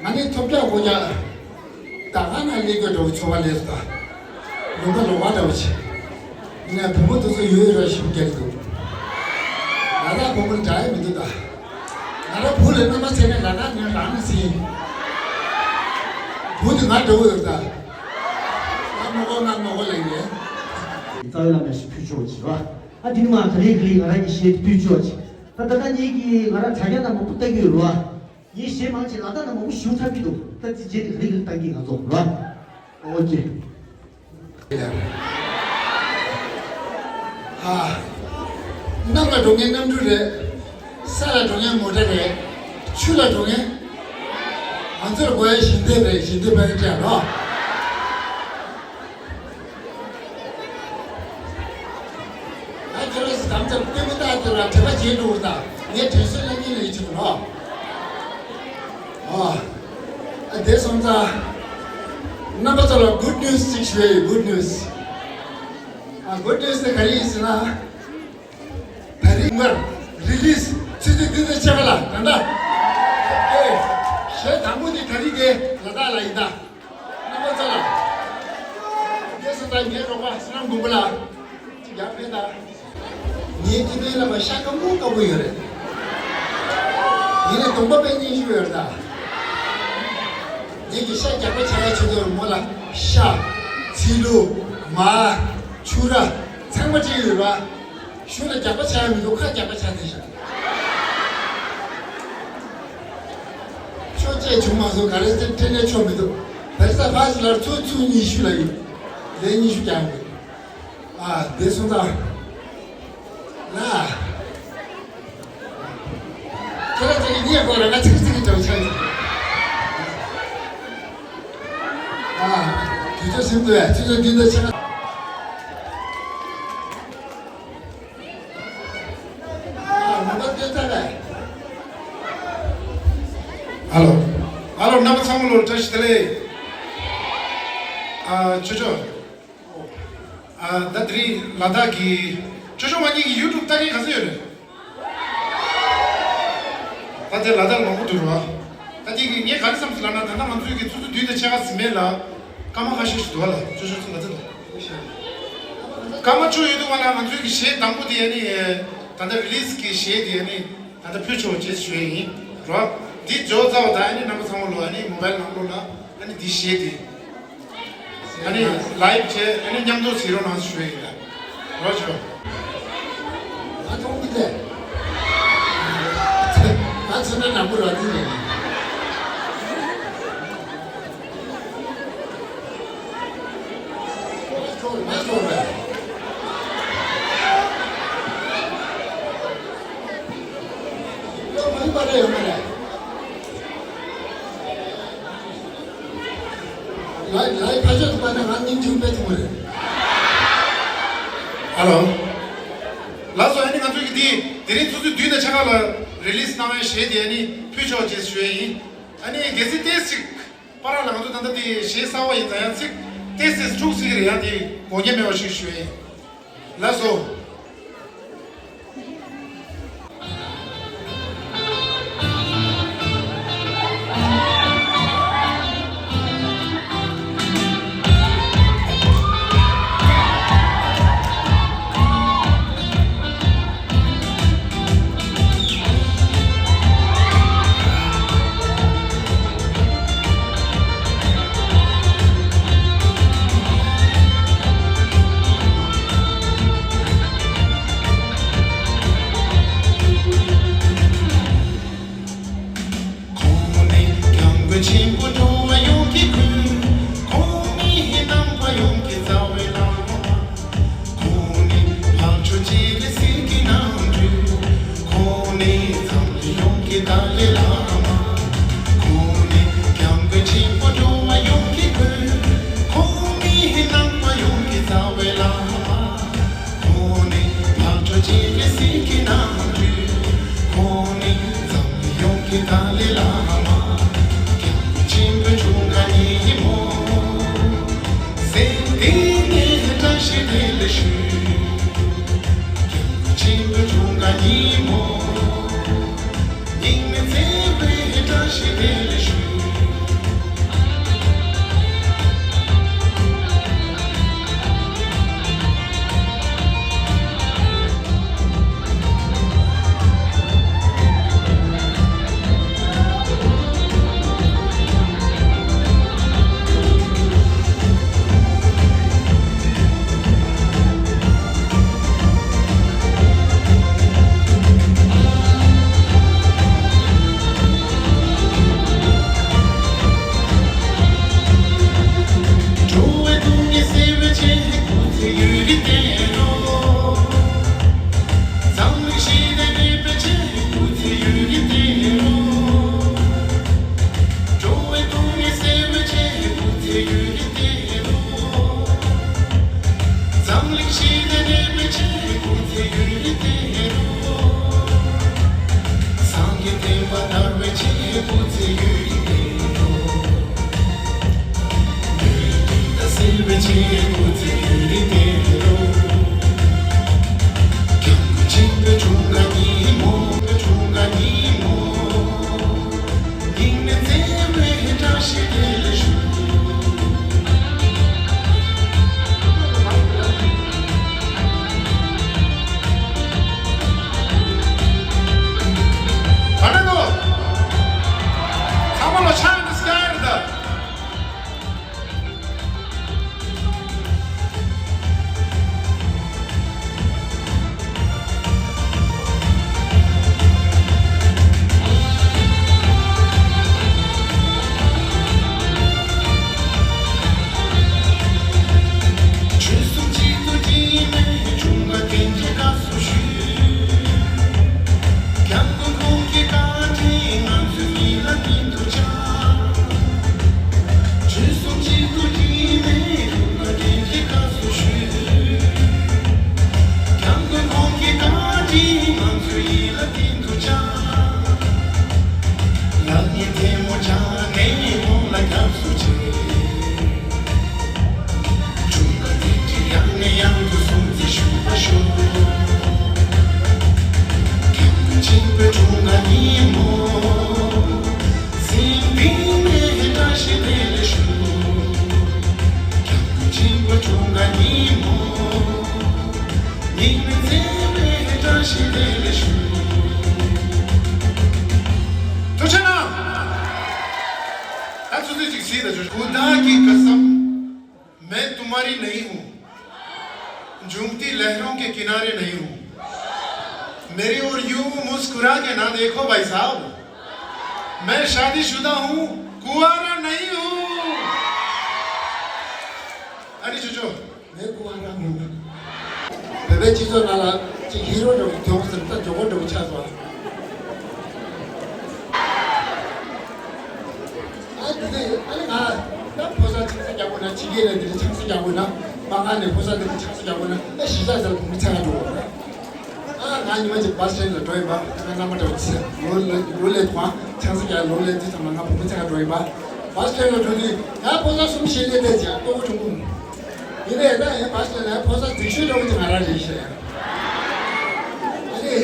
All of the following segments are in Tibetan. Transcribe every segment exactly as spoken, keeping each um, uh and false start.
ང་ནི་ཐོབ་རྒྱག་སྒོ་རྒྱག་ད་ག་ན་ལས་དགོས་འགྲོ་ཆོ་བ་ལས་སུ་ད། ལུང་པ་ལོག་པ་འདྲ་བོ་ཆེ། ངས་བུ་མོ་དེ་ཚོ་ཡོད་ཡོད་ར་ཞིབ་རྒྱག་གི་འདུག་ང་ར་བུ་མོ་འདྲ་ཡི་མི་འདུག་ད། ང་ར་བུ་ལས་རྣམ་པ་ཚད་ནས་ལ་ད་ངས་རང་ནས་ཟིན། བུ་དེ་ང་འདྲ་བོ་ཡོད་ད། ང་མོ་གོ་ང་མོ་གོ་ལ་ཡིན། རྩ་བའི་བླ་མ་ཞིག་ཕུལ་ཆོག་ཅིག་བ། ཨ་དེ་ནི་མ་ག་ལེ་ག་ལེ་ང་ར་ཡི་ཤེས་ཕུལ་ཆོག་ཅིག་ད་ད་ལྟ་ངེད་ཀྱིས་ང་ར་དྲ་རྒྱ་ནང་མང་པོ་ལྟ་གི་ཡོད་རེད་བ། ངའི་གཞས་མང་ཆེ་ལ་དྭགས་ནང་མང་པོ་ཞུགས་ཚར་གྱི་འདུག་ད་ཅི་བྱས་ནས་ག་རེ་ག་རེ་བཏང་གི་ང་ཚོ་ར། ཨོ་ཀེ། ཨ། གནམ་ལ་འགྲོ་མཁན་གནམ་གྲུ་རེད། ས་ལ་འགྲོ་མཁན་མོ་ཊ་རེད། ཆུ་ལ་འགྲོ་མཁན། ང་ཚོར་དགོས་ཡ་ཞིང་འདེབས་རེད། ཞིང་འདེབས་པ་རེད་ལ། ང་ཁྱེད་རང་ཚོ་དམ་དམ་ལྟད་མོ་ལྟ་དེ་ལ་དྲན་པ་བརྗེད་འགྲོ་བ་དང་ངས་དྲན་གསོ་གནང་གི་ལས་བྱེད་པ་ལོ། ཨ། དེ་སོང་ཙང་རྣམ་པ་ཚོ་ལ་good news ཅིག་ཞུ་ཡ་ཡོད། Good news. ཨ། Good news དེ་ག་རེ་ཡིན་ཟེར་ན། ད་རིང་མར་release ཆུ་ཚོད་བདུན་དང་ཕྱེད་ཀ་ལ་ད་ལྟ། ཨེ། གཞས་དང་པོ་དེ་ད་རིང་དེ་ལ་དྭགས་ལ་ཡིན་ད། རྣམ་པ་ཚོ་ལ། དེ་སོང་ཙང་ངའི་རོགས་པ་བསོད་ནམས་མགོན་པོ་ལགས། ཅིག་རྒྱག་ཕེབས་དང་། ངའི་སྐྱིད་སྡུག་ལ་བ་ཤ་སྐམ་པོ་དཀར་པོ་ཡོད་རེད། ཡིན་ནའི་གདོང་པ་དཔེ་སྙན་ཞུ་ཡོད་རེད་ད། ངེད་ཀྱི་ཤ་རྒྱག་པ་ཆགས་ཡ་ཆེད་དུ་མོ་ལ་ཤ། ཚིལ་ལུ། མར། ཕྱུ་ར། ཚང་མ་བྲིས་ཡོད་རེད་བ། གཞུག་ལ་རྒྱག་པ་ཆགས་ཡ་མི་འདུག་ཁ་རྒྱག་པ་ཆགས་ཚར་ཤག་ཆོག་ཅེས་བྱུང་མ་སོང་ག་རེ་ཟེར་དྲན་ནས་ཆོག་མི་འདུག་བེར་ས་ཕ་ཞིག་ལར་ཚུར་ཚུར་ཉི་ཤུ་ལ་ཡོད། ལན་ཉི་ཤུ་རྒྱག་དགོས། ཨ། དེ་སོང་ཙང་། ལ། ཁྱེད་རང་ཚོ་གི་ཉེ་སྐོར་ལ་ང་ཚིག་ཚིག་གི་གྲོགས་ཆགས་ཡིན། ཨ། དུས་ཚོད་ཟིན་འདུག་ཡ། ཆུ་ཚོད་བདུན་དང་ཕྱེད་ཀ་ཨ། མ་པ་སྟོན་ཚར་བས། ཧ་ལོ། ཧ་ལོ། རྣམ་པ་ཚང་མ་ལོ་བཀྲ་ཤིས་བདེ་ལེགས། ཨ། ཅོ་ཅོ། ཨ། ད་དེ་རིང་ལ་དྭགས་ཀྱི་ཅོ་ཅོ་མ་གཉིས་ཀྱི་ཡུ་ཊུབ་ལྟ་མཁན་ག་ཚོད་ཡོད་རེད། ད་དེ་ལ་དྭགས་ལ་མང་པོ་འདུག་རོ། ད་དེ་གི་ངས་ག་རེ་བསམ་སོང་ལབ་ན། ད་ལྟ་ང་ཚོའི་གི་ཆུ་ཚོད་བདུན་དང་ཕྱེད་ཀ་ཟིན་མེད་ལ། སྐར་མ་ཁ་ཤས་ཤིག་འདུག་བ་ལ། ཅོ་ཅོ་ཚོ་ང་ཚོ་འདུག་སྐར་མ་བཅུ་ཡོད་འདུག་བ་ལ། ང་ཚོའི་གི་གཞས་དང་པོ་དེ་ཨ་ནི་ད་ལྟ་རི་ལི་སི་གི་གཞས་དེ་ཨ་ནི་ད་ལྟ་ཕུལ་ཆོག་ཅེས་ཞུ་ཡ་ཡིན་རོ། འདི་འཇོག་ཚར་བ་དང་ཨ་ནི་རྣམ་པ་ཚང་མ་ལོ་ཨ་ནི་མོ་བལ་ནང་ལོགས་ལ་ཨ་ནི་འདི་གཞས་དེ། ཨ་ནི་ལའིབ་བྱས། ཨ་ནི་མཉམ་དུ་གཟིགས་རོགས་གནང་ཞུ་ཡ་ཡིན་ལ། རོ་ཆོ། ང་མཐོང་གི་རེད། ང་ཚོ་ན་ནམ་བུ་ར་ཏི་རེད། ང་ཚོ་རེད། ལོ་མང་པ་རེད་ཡོད་མ་རེད། ལའི་ལའི་ཕ་ཆོས་དུ་པ་ན་ང་སྙིང་ཆུང་པའི་ཐུང་རེད། ཨ་ལོ། ལགས་སོ། ཨ་ནི་ང་ཚོ་གི་འདི་དེ་རིང་ཆུ་ཚོད་བདུན་དང་ཕྱེད་ཀ་ལ་རི་ལི་སི་གནང་བའི་གཞས་དེ་ཨ་ནི་ཕུལ་ཆོག་ཅེས་ཞུ་ཡ་ཡིན། ཨ་ནི་གལ་སྲིད་ཏོག་ཙམ་པ་ར་ལ་ང་ཚོ་ད་ལྟ་འདི་གཞས་གསར་པ་ཡིན་ཙང་ཡང་ཚིག་ཏོག་ཙམ་འཁྲུག་སྲིད་ཀྱི་རེད། ཡང་དེ་དགོས་ངེས་མེད་པ་ཞིག་ཞུ་ཡ་ཡིན། ལགས་སོ། ཁོང་ནི་སྐྱབས་མགོན་ཆེན་པོ་འགྲོ་བ་ཡོངས་ཀྱི་སྐུ། ཁོང་ནི་ནང་པ་ཡོངས་ཀྱི་རྩ་བའི་བླ་མ། ཁོང་ནི་འཕགས་མཆོག་སྤྱན་རས་གཟིགས་ཀྱི་རྣམ་སྤྲུལ། ཁོང་ནི་འཛམ་གླིང་ཡོངས་ཀྱི་ཏཱ་ལའི་བླ་མ། ཁོང་ནི་སྐྱབས་མགོན་ཆེན་པོ་འགྲོ་བ་ཡོངས་ཀྱི་སྐུ། ཁོང་ནི་ནང་པ་ཡོངས་ཀྱི་རྩ་བའི་བླ་མ། ཁོང་ནི་འཕགས་མཆོག་སྤྱན་རས་གཟིགས་ཀྱི་རྣམ་སྤྲུལ། ཁོང་ནི་འཛམ་གླིང་ཡོངས་ཀྱི་ཏཱ་ལའི་བླ་མ། སྐྱབས་མགོན་ཆེན་པོའི་འཁྲུངས་སྐར་ཉིན་མོ། སེམས་གཏིང་ནས་བཀྲ་ཤིས་བདེ་ལེགས་ཞུ། སྐྱབས་མགོན་ཆེན་པོའི་འཁྲུངས་སྐར་ཉིན་མོ། སྙིང་ནས་བརྩེ་བའི་བཀྲ་ཤིས་བདེ་ལེགས་ཞུ། ཐུགས་རྗེ་གནང་། ད་ཚོད་ཚོད་ཅིག་གཟིགས་དང་ཆོག་ཁུ་དག་གི་ཀ་སམ། मैं तुम्हारी नहीं हूँ। झूमती लहरों के किनारे नहीं हूँ। मेरी ओर यूं मुस्कुरा के ना देखो भाई साहब। मैं शादीशुदा हूँ, कुंवारा नहीं हूँ। अरे चुचो। मैं कुंवारा हूँ। བོད་པའི་སྤྱི་ཚོགས་ནང་ལ་ཅིག་ཧི་རོ་འདྲ་བོ་དོན་ཟེར་ད་ཇོ་བོ་འདྲ་བོ་ཆགས་སོང་། ཨ་དེ་ནས་ཨ་ནི་ང་ད་ཕོ་གསར་ཆང་ས་རྒྱག་དགོས་ན་ཕྱི་རྒྱལ་ལ་འདི་འདྲ་ཆང་ས་རྒྱག་དགོས་ན། མ་ག་ནས་ཕོ་གསར་འདི་འདྲ་ཆང་ས་རྒྱག་དགོས་ན་ཨ་གཞིས་ཆགས་ཟེར་བུ་མོ་ཚེ་ལ་འགྲོ་དགོས་རེད། ཨ་ང་ཉི་མ་གཅིག་བཱ་སི་སི་ཊེན་ལ་འགྲོ་ཡིན་པ། ང་རྣམ་པ་འདྲ་བོ་ཆེ་ལོ་ལོ་ལོ་ལས་དུང་ཆང་ས་རྒྱག་ལོ་ལས་དུས་ཙམ་ལ་ང་བུ་མོ་ཚེ་ལ་འགྲོ་ཡིན་པ། བཱ་སི་སི་ཊེན་ལ་འགྲོ་དུས་ང་ཕོ་གསར་གསུམ་ཞིག་སླེབས་བསྡད་ཅིང་ལྟོ་གོ་ཆུང་ཀུ། ཡིན་ནའི་ད་ཡང་བཱ་སི་སི་ཊེན་ལ་ཕོ་གསར་སྡིག་ཤོས་འདྲ་བོ་ཅིག་ང་རང་རེད་ཤག་ཨ་ནི།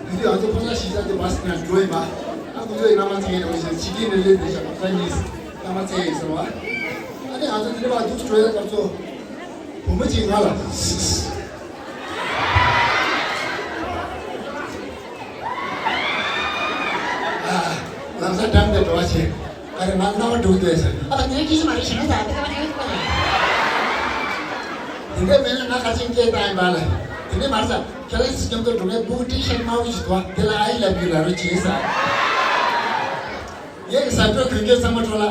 དེ་དུས་ང་ཚོ་ཕོ་གསར་གཞིས་ཆགས་དེ་བཱ་སི་ནང་འགྲོ་ཡིན་པ། ཨ་ཁོ་ཚོའི་རྣམ་པ་མཚན་ཡིན་འགྲོ་ཞེས་ཕྱི་རྒྱལ་ནས་སླེབས་བསྡད་ཤག་ཕོ་གསར་གཉིས་རྣམ་པ་མཚན་ཡིན་ཟེར་བ། ཨ་ནི་ང་ཚོ་དེ་འདྲ་བ་འདུག་འགྲོ་ཡ་སྐབས་སུ། བུ་མོ་གཅིག་ང་ལ། ཨ། ལམ་སང་འགྲམ་དེ་འགྲོ་བ་བྱེད། ཨ་རེ་ང་རྣ་བ་འགྲོ་འདོད་ཟེར། ཨ་ཕ་དེ་སྐད་ཆ་མ་རེད་ཞེ་ན་ཟ་དེ་ག་མ་རེད་ཟེར། དེ་འདྲ་མེད་ན་ང་ག་ཅིག་སྐད་བཏང་ཡིན་པ་ལ། དེ་འདྲ་མ་རེད་ཟ། ཁྱེད་རང་སྐྱབས་མགོན་འགྲོ་མཁན་སྤུ་གུ་ཊི་ཤར་དམར་པོ་ཞིག་འདུག་དེ་ལ་I love you ལབ་རོགས་བྱེད་ཟ། ངས་གཟབ་སྤྲོས་གོན་རྒྱུ་ཚང་མ་འཕྲོ་བརླག་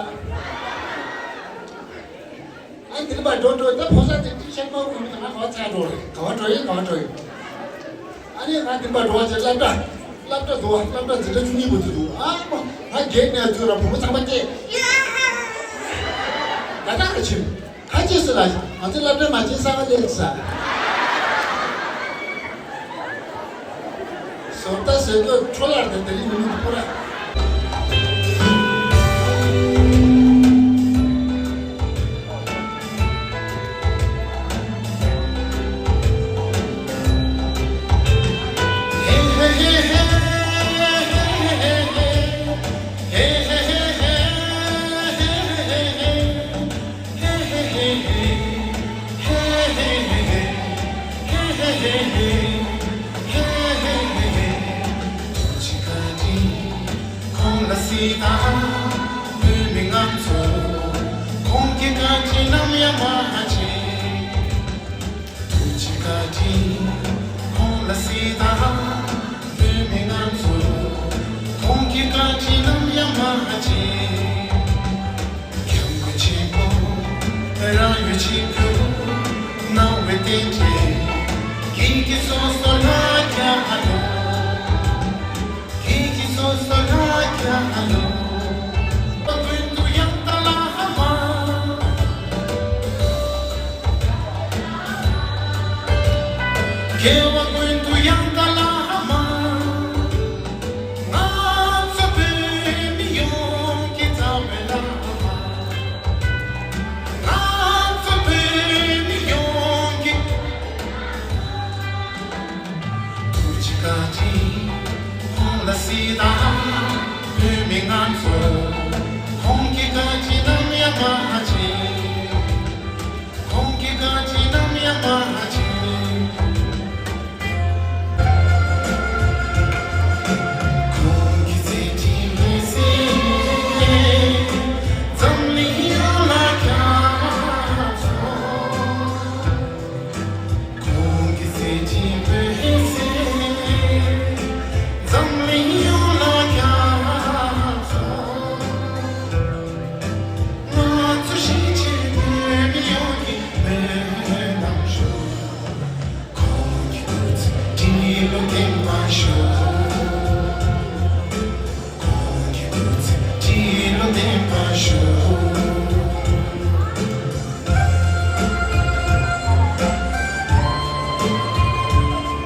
ཨ་ནི་དེ་ནས་ཕར་འགྲོ་འགྲོ་ད་ཕོ་གསར་དེ་ཊི་ཤར་དམར་པོ་གོན་གྱི་ང་ག་བ་ཚར་འགྲོ་རེད། ག་བ་འགྲོ་ཡིན་ག་བ་འགྲོ་ཡིན། ཨ་ནི་ང་དེ་ནས་ཕར་འགྲོ་བ་བྱས་སློབ་གྲྭ། སློབ་གྲྭ་འདུག་བ། སློབ་གྲྭ་འཛིན་གྲྭ་བཅུ་གཉིས་པོ་ཚོ་འདུག་ཨ་མ་ང་གེ་ཊི་ནས་ཚུར་ར་བུ་མོ་ཚང་མ་སྐད། ཡ། ད་ད་ར་ཕྱིན། ཁ་ཅིག་སུ་ལ་ང་ཚོ་སློབ་གྲྭ་མ་ཕྱིན་གསར་པ་སླེབས་ས། བཟོ་ལྟ་བཟོས་དུས་འཕྲོ་བརླག་དང་དེ་རིང་མི་མི་འདུག་པོ་ར། ཁོང་ལ་སྲིད་དང་བོད་མི་ང་ཚོ། ཁོང་གི་བཀའ་དྲིན་ནམ་ཡང་མ་བརྗེད། ཐུགས་རྗེ་བཀའ་དྲིན་ཁོང་ལ་སྲིད་དང་བོད་མི་ང་ཚོ། ཁོང་གི་བཀའ་དྲིན་ནམ་ཡང་མ་བརྗེད། སྐྱབས་མགོན་ཆེན་པོ་རང་ཡུལ་གཅིག་པུ་གནང་བའི་རྟེན་འབྲེལ། ཀྱེ་ཀྱེ་སོ་སོ་ལྷ་རྒྱལ་ལོ། ཀྱེ་ཀྱེ་སོ་སོ་ལྷ་རྒྱལ་ལོ། ཀུན་ཏུ་ཡང་དག་བླ་མ། རྒྱལ་བ་ཀུན་ཏུ་ཡང་དག་བླ་མ། ང་ཚོ་བོད་མི།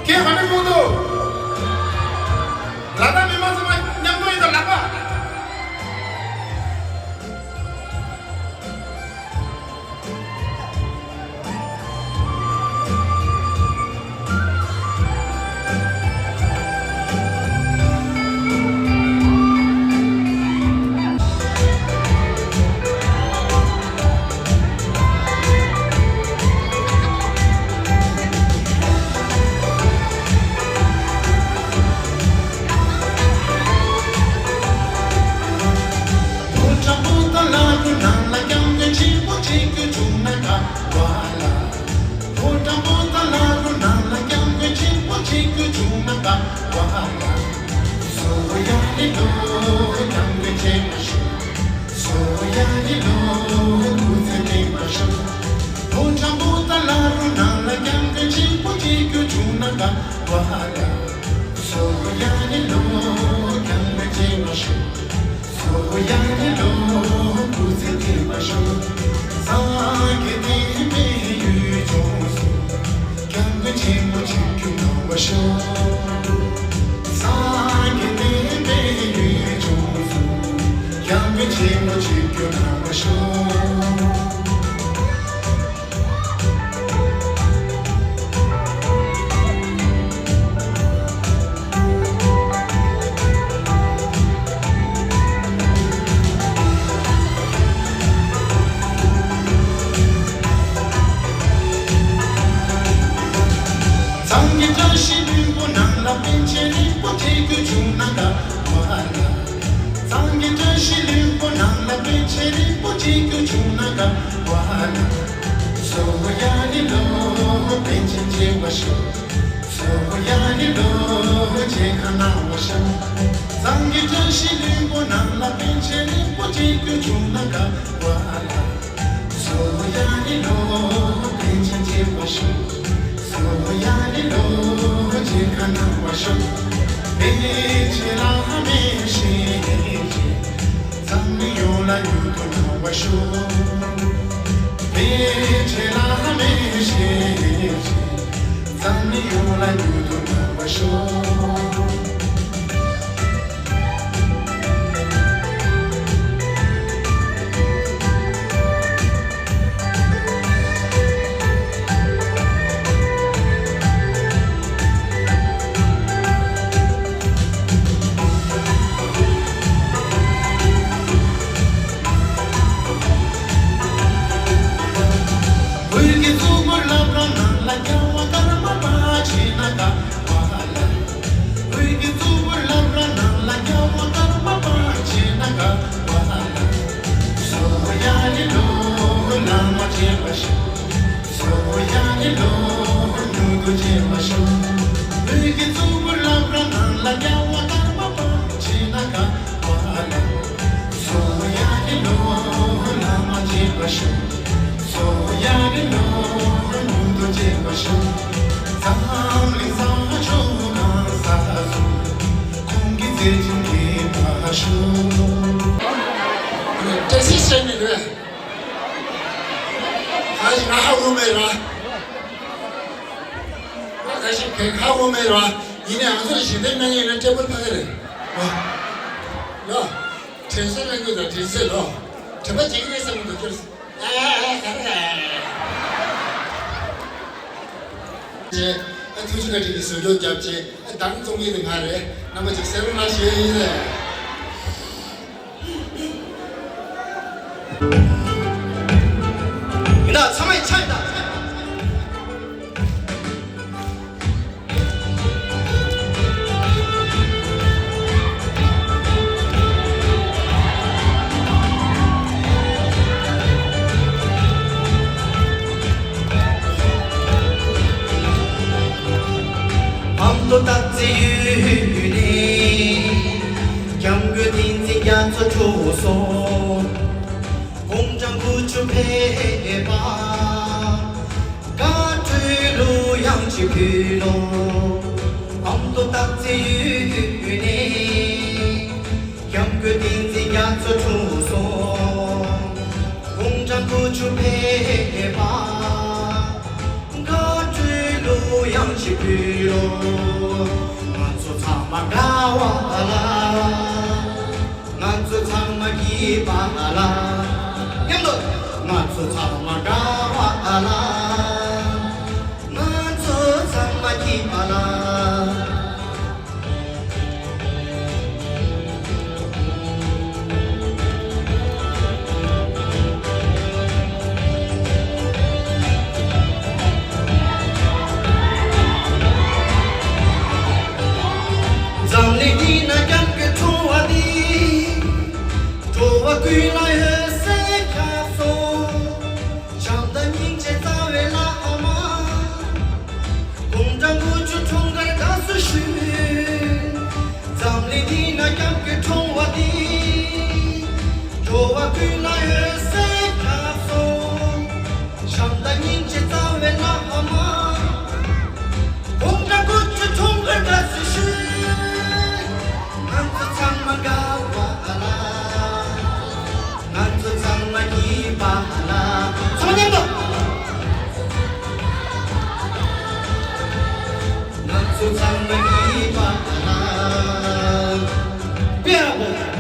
ཁྱེད་ག་འདྲ་མོ་འདུག་ལ་དྭགས་མི་མང་ཚང་མ་མཉམ་དུ་ཡིན་ད་ལག་པ། ཕོ་བྲང་པོ་ཏཱ་ལ་རུ་ནང་ལ་སྐྱབས་མགོན་ཆེན་པོ་ཆིབས་བསྒྱུར་བྱུང་ན་དགའ་བ་ལ། ཕོ་བྲང་པོ་ཏཱ་ལ་རུ་ནང་ལ་སྐྱབས་མགོན་ཆེན་པོ་ཆིབས་བསྒྱུར་བྱུང་ན་དགའ་བ་ལ། སོ་ཡ་ནི་ལོ་སྐྱབས་མགོན་ཆེན་པོ་ཤོག་སོ་ཡ་ནི་ལོ་སྐུ་ཚེ་བརྟན་པར་ཤོག་ཕོ་བྲང་པོ་ཏཱ་ལ་རུ་ནང་ལ་སྐྱབས་མགོན་ཆེན་པོ་ཆིབས་བསྒྱུར་བྱུང་ན་དགའ་བ་ལ། སོ་ཡ་ནི་ལོ་སྐྱབས་མགོན་ཆེན་པོ་ཤོག་སོ་ཡ་ནི་ལོ་སྐུ་ཚེ་བརྟན་པར་ཤོག་སངས་རྒྱས་བསྟན་པའི་ཡུལ་ལྗོངས་སུ། སྐྱབས་མགོན་ཆེན་པོ་ཆིབས་བསྒྱུར་གནང་བར་ཤོག་སངས་རྒྱས་བསྟན་པའི་ཡུལ་ལྗོངས་སུ། སྐྱབས་མགོན་ཆེན་པོ་ཆིབས་བསྒྱུར་གནང་བར་ཤོག་གཙང་གི་བཀྲ་ཤིས་ལྷུན་པོ་ནང་ལ་པཎ་ཆེན་རིན་པོ་ཆེ་བསྒྱུར་བྱུང་ན་དགའ་བ་ལ། གཙང་གི་བཀྲ་ཤིས་ལྷུན་པོ་ནང་ལ་པཎ་ཆེན་རིན་པོ་ཆེ་བསྒྱུར་བྱུང་ན་དགའ་བ་ལ། སོ་ཡ་ནི་ལོ་པཎ་ཆེན་མཇལ་བར་ཤོག་སོ་ཡ་ནི་ལོ་མཇལ་ཁ་གནང་བར་ཤོག་གཙང་གི་བཀྲ་ཤིས་ལྷུན་པོ་ནང་ལ་པཎ་ཆེན་རིན་པོ་ཆེ་བསྒྱུར་བྱུང་ན་དགའ་བ་ལ། སོ་ཡ་ནི་ལོ་པཎ་ཆེན་མཇལ་བར་ཤོག་སོ་ཡ་ནི་ལོ་མཇལ་ཁ་གནང་བར་ཤོག་པཎ་ཆེན་བླ་མའི་ཞལ་མཇལ། འཛམ་གླིང་ཡོངས་ལ་མྱུར་དུ་གནང་བར་ཤོག་པཎ་ཆེན་བླ་མའི་ཞལ་མཇལ། འཛམ་གླིང་ཡོངས་ལ་མྱུར་དུ་གནང་བར་ཤོག་དབུས་ཀྱི་གཙུག་ཕུད་བླ་བྲང་ནང་ལ་རྒྱལ་བ་ཀརྨ་པ་མཇལ་ན་དགའ་བ་ལ། དབུས་ཀྱི་གཙུག་ཕུད་བླ་བྲང་ནང་ལ་རྒྱལ་བ་ཀརྨ་པ་མཇལ་ན་དགའ་བ་ལ། སོ་ཡ་ནི་ལོ་བླ་མ་མཇལ་བར་ཤོག་སོ་ཡ་ནི་ལོ་མྱུར་དུ་མཇལ་བར་ཤོག་དབུས་ཀྱི་གཙུག་ཕུད་བླ་བྲང་ནང་ལ་རྒྱལ་བ་ཀརྨ་པ་མཇལ་ན་དགའ་བ་ལ། སོ་ཡ་ནི་ལོ་བླ་མ་མཇལ་བར་ཤོག་སོ་ཡ་ནི་ལོ་མྱུར་དུ་མཇལ་བར་ཤོག་འཛམ་གླིང་ས་ཕྱོགས་གང་ས་སུ། ཁོང་གི་བརྩེ་ཆེན་རྒྱས་པར་ཤོག་ཏེ་སི་ཤན་ནི་རེད། ཁ་ཞིག་ང་ཧ་གོ་མེད་ར། ང་ཁ་ཞིག་གེ་ཧ་གོ་མེད་ར། ཡིན་ནའི་ང་ཚོ་ལ་ཞིག་དེ་གནང་ཡིན་ན་ཊེ་བལ་ཕ་གི་རེད། ཨོ། ཡ། དྲན་གསོ་གནང་རྒྱུ་དང་དྲན་གསོ་ལོ། དྲན་པ་བརྗེད་ཀྱི་རེད་བསམ་གྱི་འདུག་ཁྱོད། ཨ་ཨ་ཨ་ཨ། ཨ་ཐུགས་རྗེ་བཀའ་དྲིན་གྱིས་ཟུར་སྐྱོར་བརྒྱབ་ཅིང་ཨ་བདམས་བཙོང་མཁན་དེ་ང་རེད། རྣམ་པ་ཅིག་གསན་རོགས་གནང་ཞུ་ཡི་ཡིན་ལགས། ཡིན་ན་ཚང་མས་ཆ་ཡིན་ད། ཨ་མདོ་སྟག་རྩེ་ཡུལ་ནས། སྐྱབས་མགོན་བསྟན་འཛིན་རྒྱ་མཚོ་འཁྲུངས་སོང་། དགུང་གྲངས་དགུ་བཅུ་ཕེབས་པ། བཀའ་སྤྲུལ་གླུ་དབྱངས་ཀྱི་འབུལ་ལོ། ཨ་མདོ་སྟག་རྩེ་ཡུལ་ནས། སྐྱབས་མགོན་བསྟན་འཛིན་རྒྱ་མཚོ་འཁྲུངས་སོང་། དགའ་བ་ལ། ང་ཚོ་ཚང་མ་སྐྱིད་པ་ལ། མཉམ་དུ། ང་ཚོ་ཚང་མ་དགའ་བ་ལ། ང་ཚོ་ཚང་མ་སྐྱིད་པ་ལ། འཛམ་གླིང་འདི་ན་སྐྱབས་མགོན་འཁྲུངས་པ་འདི། འགྲོ་བ་ཀུན་ལ་འོད་ཟེར་ཁྱབ་སོང་། བྱམས་དང་སྙིང་རྗེ་རྩ་བའི་བླ་མ། དགུང་གྲངས་དགུ་བཅུ་འཁྲུངས་སྐར་དགའ་བསུ་ཞུ། འཛམ་གླིང་འདི་ན་སྐྱབས་མགོན་འཁྲུངས་པ་འདི། འགྲོ་བ་ཀུན་ལ་འོད་ཟེར་ཁྱབ་སོང་། བྱམས་དང་སྙིང་རྗེ་རྩ་བའི་བླ་མ། དགུང་གྲངས་དགུ་བཅུ་འཁྲུངས་སྐར་དགའ་བསུ་ཞུ། ང་ཚོ་ཚང་མ་དགའ་བ་ལ། ང་ཚོ་ཚང་མ་སྐྱིད་པ་ལ། ཚང་མ་མཉམ་དུ། ང་ཚོ་ཚང་མ་སྐྱིད་པ་ལ། དཔེ་ཡག་པོ།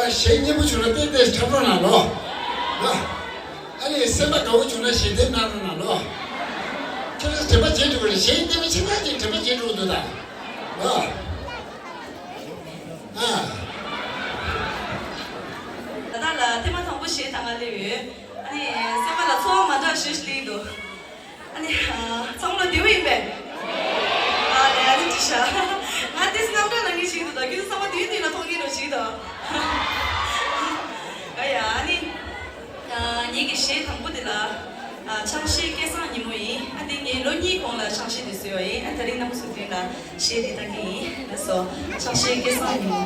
གཞས་སྙན་པོ་བྱུང་ན་ཏན་ཏན་འཁྲབ་རོགས་གནང་ལོ། ལ། ཨ་ནི་སེམས་པ་དགའ་བོ་བྱུང་ན་ཞལ་འདེབས་གནང་རོགས་གནང་ལོ། ཁྱེད་རང་དྲན་པ་བརྗེད་འགྲོ་གི་རེད། གཞས་འདེབས་པ་ཆེ་ཐག་ཅིག་དྲན་པ་བརྗེད་འགྲོ་གི་འདུག་ད། ལ། ཨ། ད་ལྟ་ལ་ཐེངས་མ་དང་པོ་གཞས་གཏང་ག་སླེབས་ཡོད། ཨ་ནི་སེམས་པ་ལ་ཚོར་བ་མ་འདྲ་ཞིག་སླེབས་འདུག་ཨ་ནི་ཚང་མ་ལ་བདེ་པོ་ཡིན་པས། ཨ་ལས། ཨ་ནི་ཅི་ཤ། ང་དེ་རྣམ་གྲངས་ལ་ངེས་ཤིག་འདུག་ད་ཁྱོད་ཚོ་ཚང་མ་དུས་དུས་ལ་མཐོང་གི་འགྲོ་ཞིག་ད། ཨ་ཡ། ཨ་ནི། ངེད་ཀྱི་གཞས་དང་པོ་དེ་ལ། ཆང་གཞས་སྐལ་བཟང་ཉིན་མོ་ཡིན། ཨ་དེ་ངས་ལོ་གཉིས་གོང་ལ་ཆང་གཞས་དེ་བཟོས་པ་ཡིན། ཨ་དེ་རིང་རྣམ་པ་ཚོའི་མདུན་ལ་གཞས་དེ་གཏང་གི་ཡིན། ལགས་སོ། ཆང་གཞས་སྐལ་བཟང་ཉིན་མོ།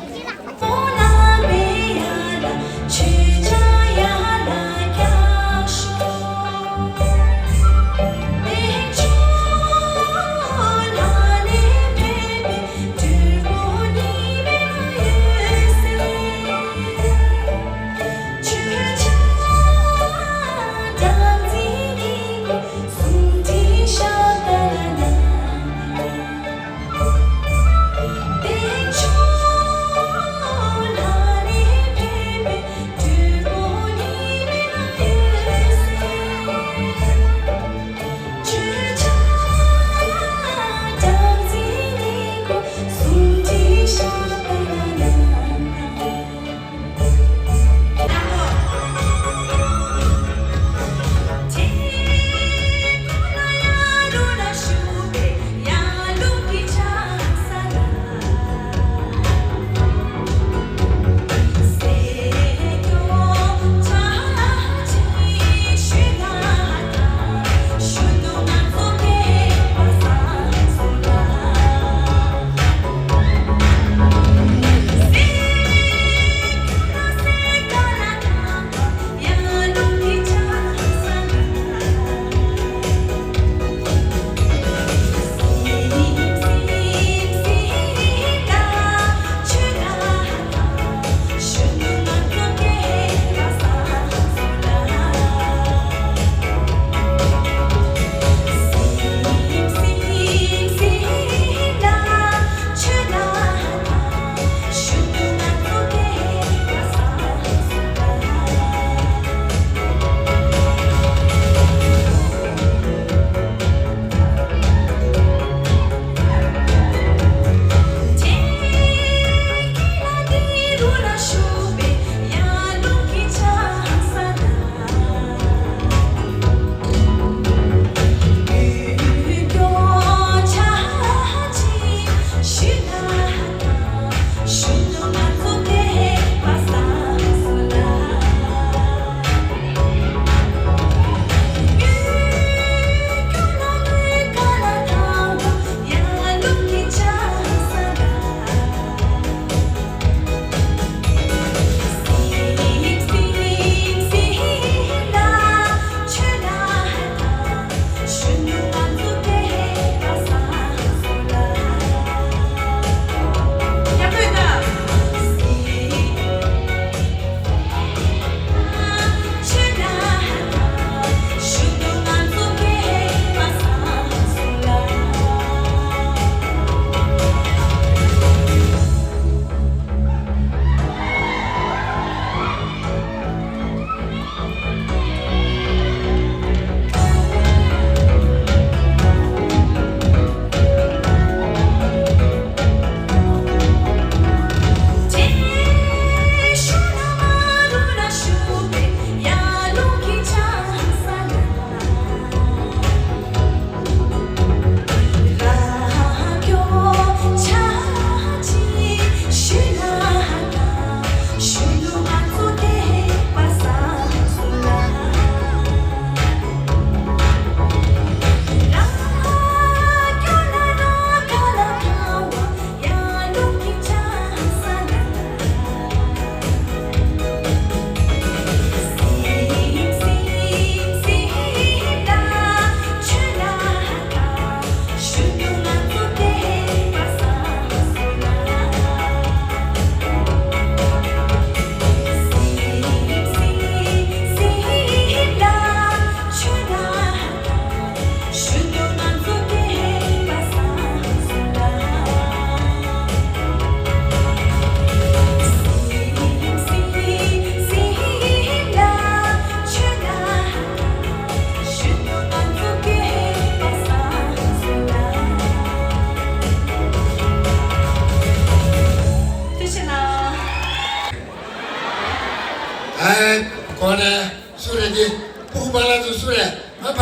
ཨེ། གོ་རེ། སུ་རེད་དེ། ཕུག་པ་ལ་ཚོ་སུ་རེད། མ་བབ།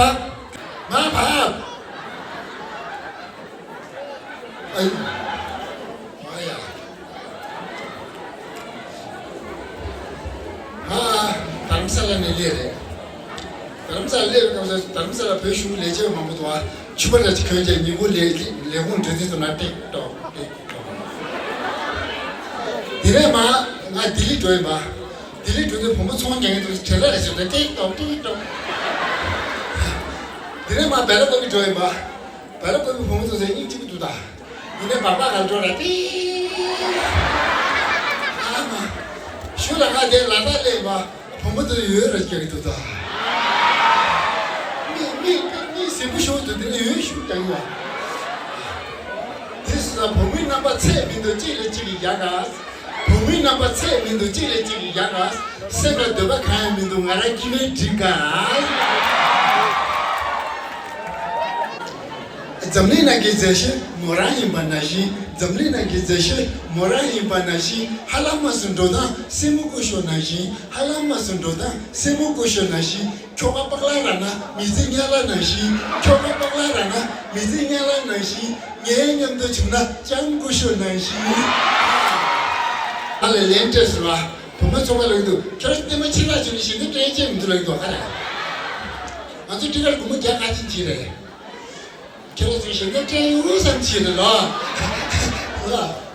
མ་བབ། ཨ་ཡུ། ཨ་ཡ། ང་རྡ་རམ་ས་ལ་ནས་སླེབས་རེད། རྡ་རམ་ས་ལ་སླེབས་པའི་སྐབས་སུ་རྡ་རམ་ས་ལ་བོད་གཞུང་ལས་བྱེད་མང་པོ་འདུག་ཨ། ཕྱུ་པ་འདྲ་ཅིག་གྱོན་བྱས་ཉིན་གུང་ལས་ལས་ཁུངས་འགྲོ་དུས་ཙམ་ན་ཏིག་ཏོག་ཏིག་ཏོག་དེ་ནས་མ་ང་ལྡི་ལི་འགྲོ་ཡིན་པ། ལྡི་ལི་འགྲོ་དུས་བུ་མོ་ཚོང་རྒྱག་མཁན་དེ་ཚོ་བྲེལ་བ་རེ་བྱུང་ནས་ཏིག་ཏོག་ཏིག་ཏོག་དེ་ནས་མ་སྦེ་ལ་ཀོ་བི་འགྲོ་ཡིན་པ། སྦེ་ལ་ཀོ་བི་བུ་མོ་དེ་ཚོ་སྙིང་རྗེ་པོ་འདུག་ད། ཡིན་ནའི་སྦག་སྦག་ག་འགྲོ་ར་ཏི། ཨ་མ། ཞུ་ལ་ང་དེ་ལ་དྭགས་སླེབས་པ་བུ་མོ་དེ་ཡོད་ར་སྐྱེ་གི་འདུག་ད། མི་མི་མི་གཟིགས་པོ་ཞུ་འདུག་དེ་ནས་ཡོད་ཞུ་ཀྱང་ཡོད། དེ་སུ་ལ་བུ་མོའི་རྣམ་པ་ཚད་མི་འདུག་གཅིག་ལས་གཅིག་གི་ཡག་ག་བུ་མོའི་རྣམ་པ་ཚད་མི་འདུག་གཅིག་ལས་གཅིག་གི་ཡག་ག་སེམས་ལ་འདོད་པ་གང་ཡང་མི་འདུག་ང་རང་སྐྱིད་པའི་འགྲིག་ག་འཛམ་གླིང་ནང་གི་མཛེས་ཤོས་མོ་རང་ཡིན་པ་ནང་བཞིན། འཛམ་གླིང་ནང་གི་མཛེས་ཤོས་མོ་རང་ཡིན་པ་ནང་བཞིན། ཧ་ལམ་མ་སུ་འགྲོ་སྟངས་སེན་མོ་ཀུ་ཤོ་ནང་བཞིན། ཧ་ལམ་མ་སུ་འགྲོ་སྟངས་སེན་མོ་ཀུ་ཤོ་ནང་བཞིན། ཁྱོ་ག་པག་ལ་ར་ན་མི་ཚེ་ཉལ་ལ་ནང་བཞིན། ཁྱོ་ག་པག་ལ་ར་ན་མི་ཚེ་ཉལ་ལ་ནང་བཞིན། ངའི་མཉམ་དུ་བྱུང་ན་ལྕམ་ཀུ་ཤོ་ནང་བཞིན། ཨ་ལས་ལན་སྤྲད་ཟེར་བ། བུ་མོ་ཚོ་ག་ལ་གི་འདུག་ཁྱོད་རང་ལྟད་མོ་ཆེ་ལ་བྱུང་ནས་ཞིང་ཁ་སྤྲད་ཅེས་མི་འདུག་ལ་གི་འདུག་ཨ་ར། ང་ཚོ་ཊི་ཀེ་ཊི་སྒོར་མོ་བརྒྱ་ཁ་ཅིག་བྱས་རེད། ཁྱེད་རང་ཚོས་ཞིང་ཁ་སྤྲད་ཡོང་བསམ་བྱས་རེད་ལ། ལ།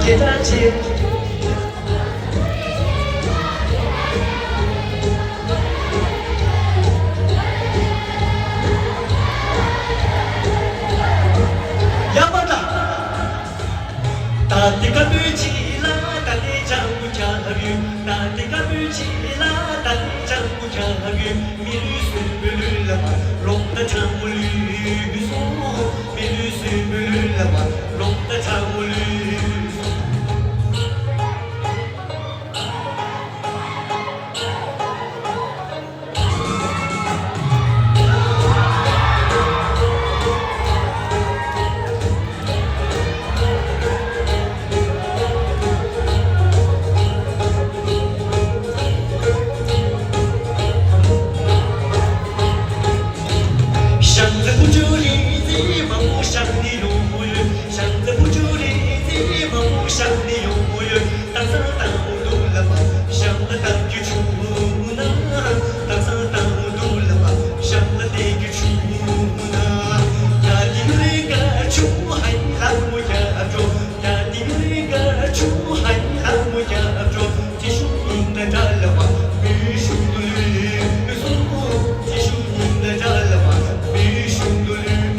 ཡག་པ་འདྲ། ད་ལྟའི་ཀ་བོད་ཆེ་ལ་ད་ལྟའི་ལྕགས་པོ་རྒྱབ་ཡོད། ད་ལྟའི་ཀ་བོད་ཆེ་ལ་ད་ལྟའི་ལྕགས་པོ་རྒྱབ་ཡོད། མི་ལུས་གསོན་པོའི་ལུས་ལ་བ་ལོག་ད་ལྕགས་པོ་ལུས་སོང་། མི་ལུས་གསོན་པོའི་ལུས་ལ་བ་ལོག་ད་ལྕགས་པོ་ལུས་སོང་། ཞང་ཚ་བུ་ཆུ་རི་རྩེ་མང་པོ་ཞང་ནས་ཡོང་ཡོད། ཞང་ཚ་བུ་ཆུ་རི་རྩེ་མང་པོ་ཞང་ནས་ཡོང་ཡོད། སྟག་ཚང་དང་དུ་ལ་བ་ཞང་ལ་བཏང་རྒྱུ་བྱུང་ན། སྟག་ཚང་དང་དུ་ལ་བ་ཞང་ལ་བསྡད་རྒྱུ་བྱུང་ན། ཡ་དི་རི་ག་ཆུ་ཧའི་ལ་མོ་ཡ་འགྲོ། ཡ་དི་རི་ག་ཆུ་ཧའི་ལ་མོ་ཡ་འགྲོ། ཅི་ཞུ་ཡིན་ན་འདྲ་ལ་བ་མི་ཞུ་དུ་ལུས་སུ། ཅི་ཞུ་ཡིན་ན་འདྲ་ལ་བ་མི་ཞུ་དུ་ལུས།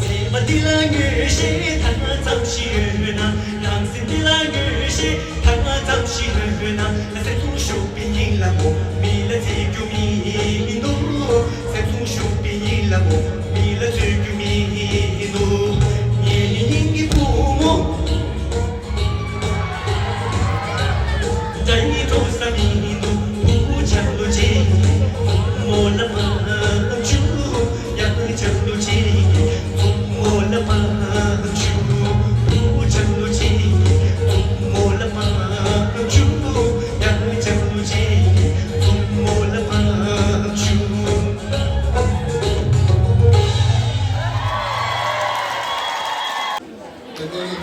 སེམས་པ་འདི་ལ་ངོས་ཤེས་ཐ་ན་ཙམ་ཞིག་ཡོད་ན། རང་སེམས་འདི་ལ་ངོས་ཤེས་ཐ་ན་ཙམ་ཞིག་ཡོད་ན། སེམས་ཚོང་ཤུགས་པའི་ཉིན་ལ་མོ་མི་ལ་བརྩི་རྒྱུ་མི་འདུག་སེམས་ཚོང་ཤུགས་པའི་ཉིན་ལ་མོ་མི་ལ་བརྩི་རྒྱུ་མི་འདུག་ངེད་གཉིས་ཀྱི་བུ་མོ།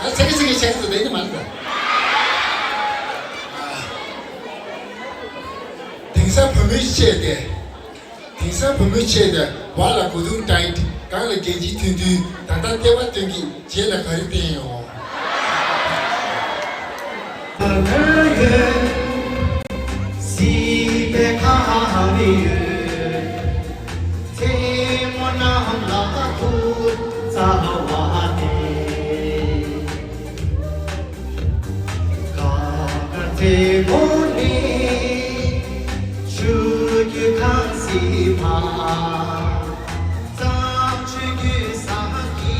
ང་ཚ་གི་ཚ་གི་བྱས་ཙང་བསྡད་ཀྱི་མ་རེད་ད། དེང་སང་བུ་མོའི་ཆས་དེ། དེང་སང་བུ་མོའི་ཆས་དེ་བར་ལ་གོས་ཐུང་ཊའིཊ། སྒང་ལ་རྒྱན་ཆ་ཐུང་ཐུང་། ད་ལྟ་ལྟེ་བ་སྟོན་གྱི། རྗེས་ལ་ག་རེ་བསྟན་ཡོང་། མཚན་མོ་གནམ་ལ་ཐུག་ཚར་བ་དེ། ག་ག་རྩེ་མོ་ནས་ཆུ་རྒྱུན་གངས་སེང་བར། གཙང་ཆུ་རྒྱུན་ས་ཀྱི་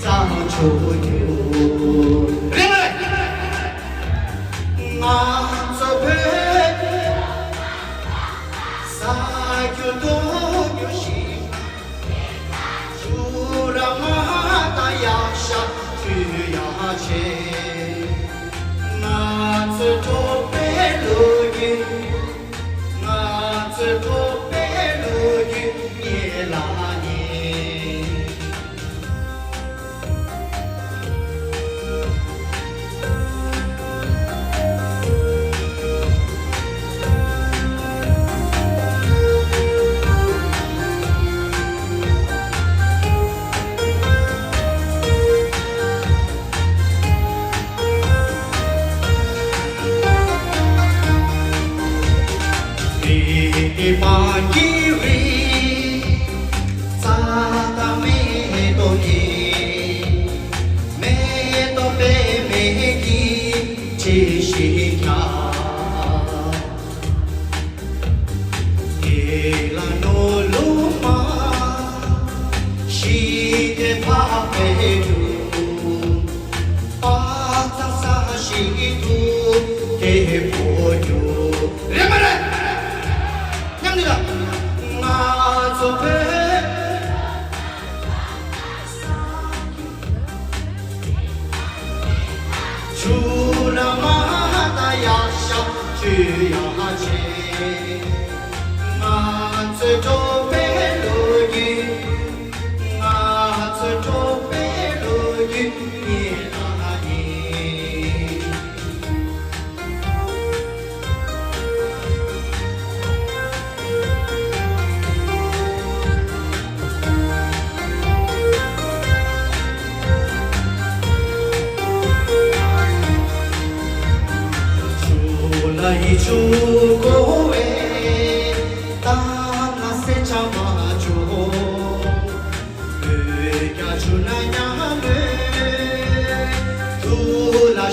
གཙང་ཆུ་རྒྱུན། རེད་མ་རེད། ང་ཚོ་བོད་ས་རྒྱུན་དུ་ཉུལ་ཞིང་། ཆུ་ར་མ་དང་ཡག་ཤ་ཆུ་ཡག་ཆེ། ང་ཚོའི་གྲོགས་པོའི་ལོ་རྒྱུས། ང་ཚོའི་གྲོགས་པོའི་ལོ་རྒྱུས་ཉེ་ལ་ཉེ། རི་དེ་བང་གི་རི། རྩྭ་དང་མེ་ཏོག་གི། མེ་ཏོག་པད་མའི་གི་བཀྲ་ཤིས་ཀྱང་། དེ་ལ་ནོར་ལུག་མ་ཞིག་དེ་ཕ་བེ་རུ། པ་ཙ་ས་ཞིག་ཏུ་དེ་ཕོ་རྒྱུ། རེད་མ་རེད། མཉམ་འདི་ལ། ང་ཚོ་བོད། ཆུ་ལ་མ་ད་ཡག་ཤ་ཆུ་ཡག་ཆེ།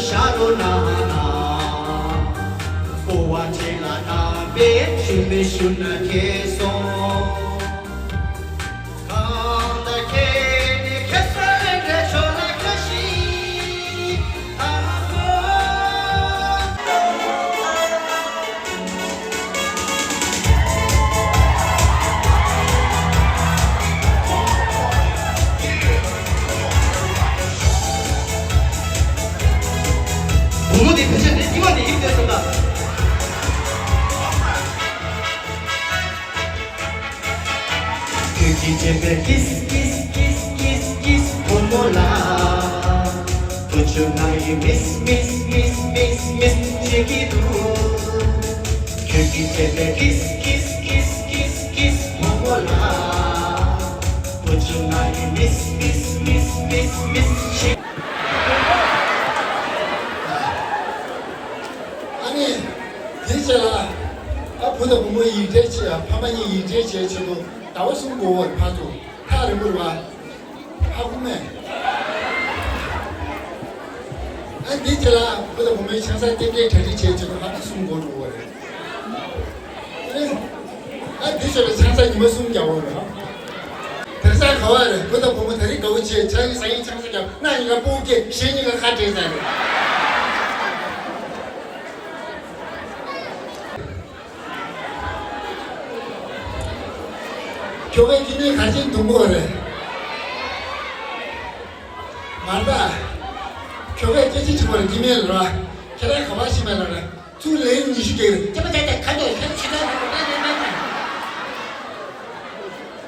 ཤ་རོ་ན་ན། ཀོ་བ་ཁྲེ་ལ་ན་པེ་ཤུ་མེ་ཤུ་ན་ཁེ་སོང་། གང་ད་ཁེ་ནེ་ཁེ་ས་ལེ་འདྲེ་ཆོ་ལ་ཁ་ཤི་ཐ་ཀོ། བུ་མོ་དེ་ཕལ་ཆེར་དེ་ཉི་མ་དེ་ཡིན་བསྡད་སོང་ད། ཁྱོད་ཀྱིས་བྱས་པའི་kiss kiss kiss kiss kiss བུ་མོ་ལ། བུ་ཆུང་ང་ཡིས་miss miss miss miss miss བྱེད་ཀྱི་འདུག་ཁྱོད་ཀྱིས་བྱས་པའི་kiss kiss kiss kiss kiss བུ་མོ་ལ། བུ་ཆུང་ང་ཡིས་miss miss miss miss བྱེད། ཨ་ནི། དེའི་རྗེས་ལ། ཨ་བུ་དང་བུ་མོ་ཡིག་འབྲེལ་བྱེད་ཡ། ཕ་མ་གཉིས་ཡིག་འབྲེལ་བྱེད་ཆེད་དུ་ཟླ་བ་གསུམ་འགོར་བ་རེད་ཕར་ཚུར། ཐག་རིང་པོ་རེད་བ། ཧ་གོ་མེད། ཨ་འདི་རྗེས་ལ་བུ་དང་བུ་མོའི་ཆང་ས་རྟེན་འབྲེལ་གྲ་སྒྲིག་བྱེད་ཆེད་དུ་ཧབ་ཏ་གསུམ་འགོར་འགྲོ་བ་རེད། ཨ་འདི་ཞོར་ལ་ཆང་ས་ཉི་མ་གསུམ་རྒྱག་འོ་རེད། དེར་ས་ག་བ་རེད། བུ་དང་བུ་མོ་དེ་རིང་དགའ་བོ་བྱེད། ཆང་ས་ཡིན་ཆང་ས་རྒྱག་ན་གཉིས་ཀ་སྤུ་གུ་སྐྱེས། གཞས་གཉིས་ཀ་ཁ་བྲལ་ས་རེད། ཁྱོ་གའི་ཁྱི་ནི་ག་ཅིག་འདུག་གོ་རེད། མ་རེད་ད། ཁྱོ་གའི་སྐད་ཆ་གཅིག་པོ་རེད། འདི་མེད་ལ་ར། ཁྱེད་རང་ག་བ་ཤི་མེད་ལ་ར། ཚུར་ལན་ཉི་ཤུ་སྐྱེལ་རེད། ཅེ་པ་ཅེ་ཏེ་ཁ་ཏོ་ཁ་ཆི་ཏ་ཏ་ཏ་ཏ་ཏ།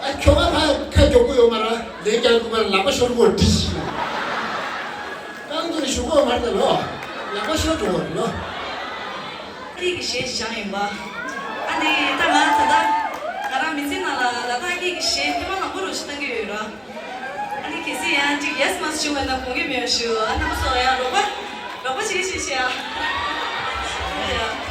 ཨ་ཁྱོ་ག་ཕ་ཁ་མགྱོགས་པོ་ཡོད་མ་ར། ལན་རྒྱག་དགོས་མ་ར། ལག་པ་ཤོར་གོ་འདྲི་ཤི། རྐང་དུ་ཞུ་གོ་མ་རེད་ད་ལོ། ལག་པ་ཤོར་འགྲོ་བ་རེད་ལོ། སྐད་ཀྱི་གཞས་ཤིག་སྦྱངས་ཡིན་པ། ཨ་ནི་ད་ང་ད་ལྟ་ང་རང་མི་ཚེ་ནང་ལ་ལ་དྭགས་སྐད་ཀྱི་གཞས་ཐེངས་མ་དང་པོ་རུ་ཞིག་བཏང་གི་ཡོད་ར། ཨ་ནི་གལ་སྲིད་ཡང་ཅིག་ཡེས་མ་བྱུང་བ་ན་དགོངས་ཀྱི་མེད་ཞུ། ཨ་རྣམ་པ་ཚོ་ཡང་རོགས་པ་རོགས་པ་བྱེད་ཤེས་ཤེས་ཨ། ཡ།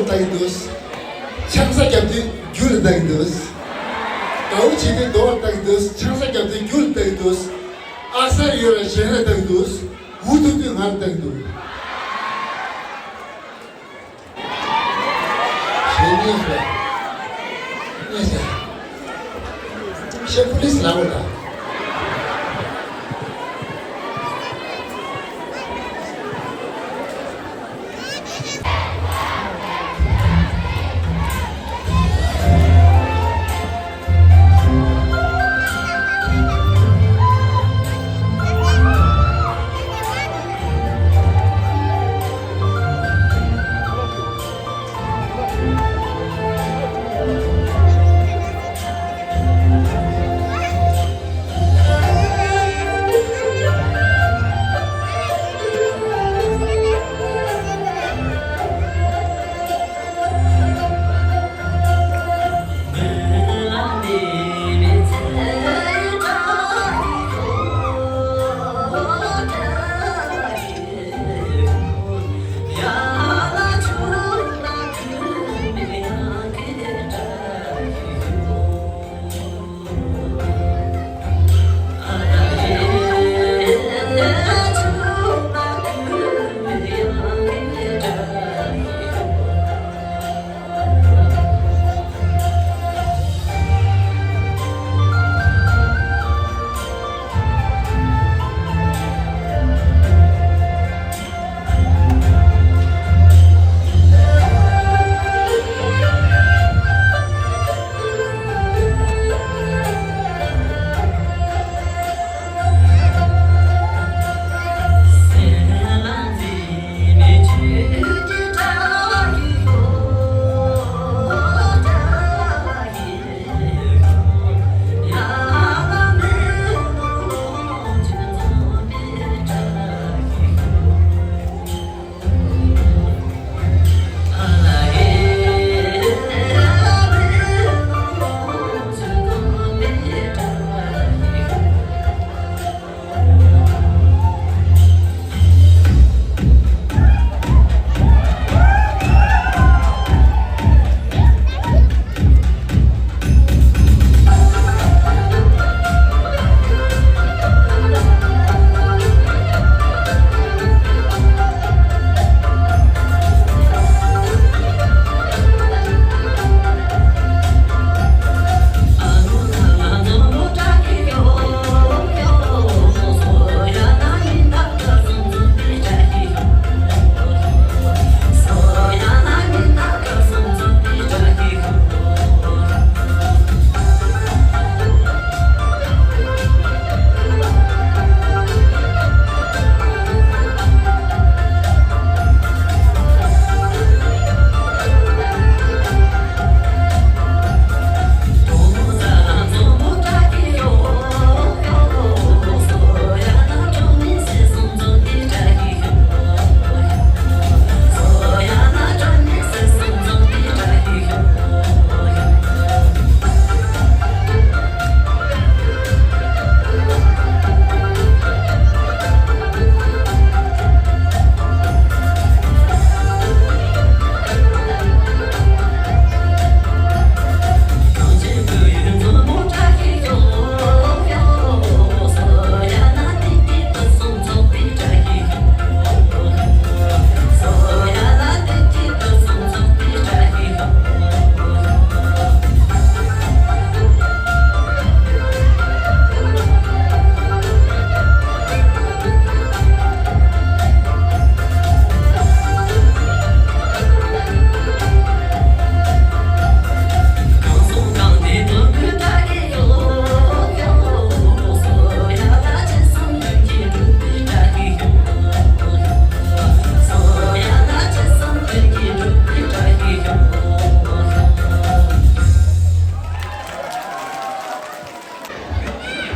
ལྟ་གི་འདུག་ཆང་ས་བརྒྱབ་དུས་རྒྱུ་ལ་ལྟ་གི་འདུག་དགའ་བོ་བྱེད་དུས་རྡོ་ལ་ལྟ་གི་འདུག་ཆང་ས་བརྒྱབ་དུས་རྒྱུ་ལ་ལྟ་གི་འདུག་ཨ་གསར་ཡོད་ལ་གཞན་ལ་ལྟ་གི་འདུག་འུ་ཐུག་དུས་ང་ལ་ལྟ་གི་འདུག་ཞེས་སྙན་ཞུ། སྙན་ཞུ། ཤེས་པུ་ལིས་ལ་འོ་ད།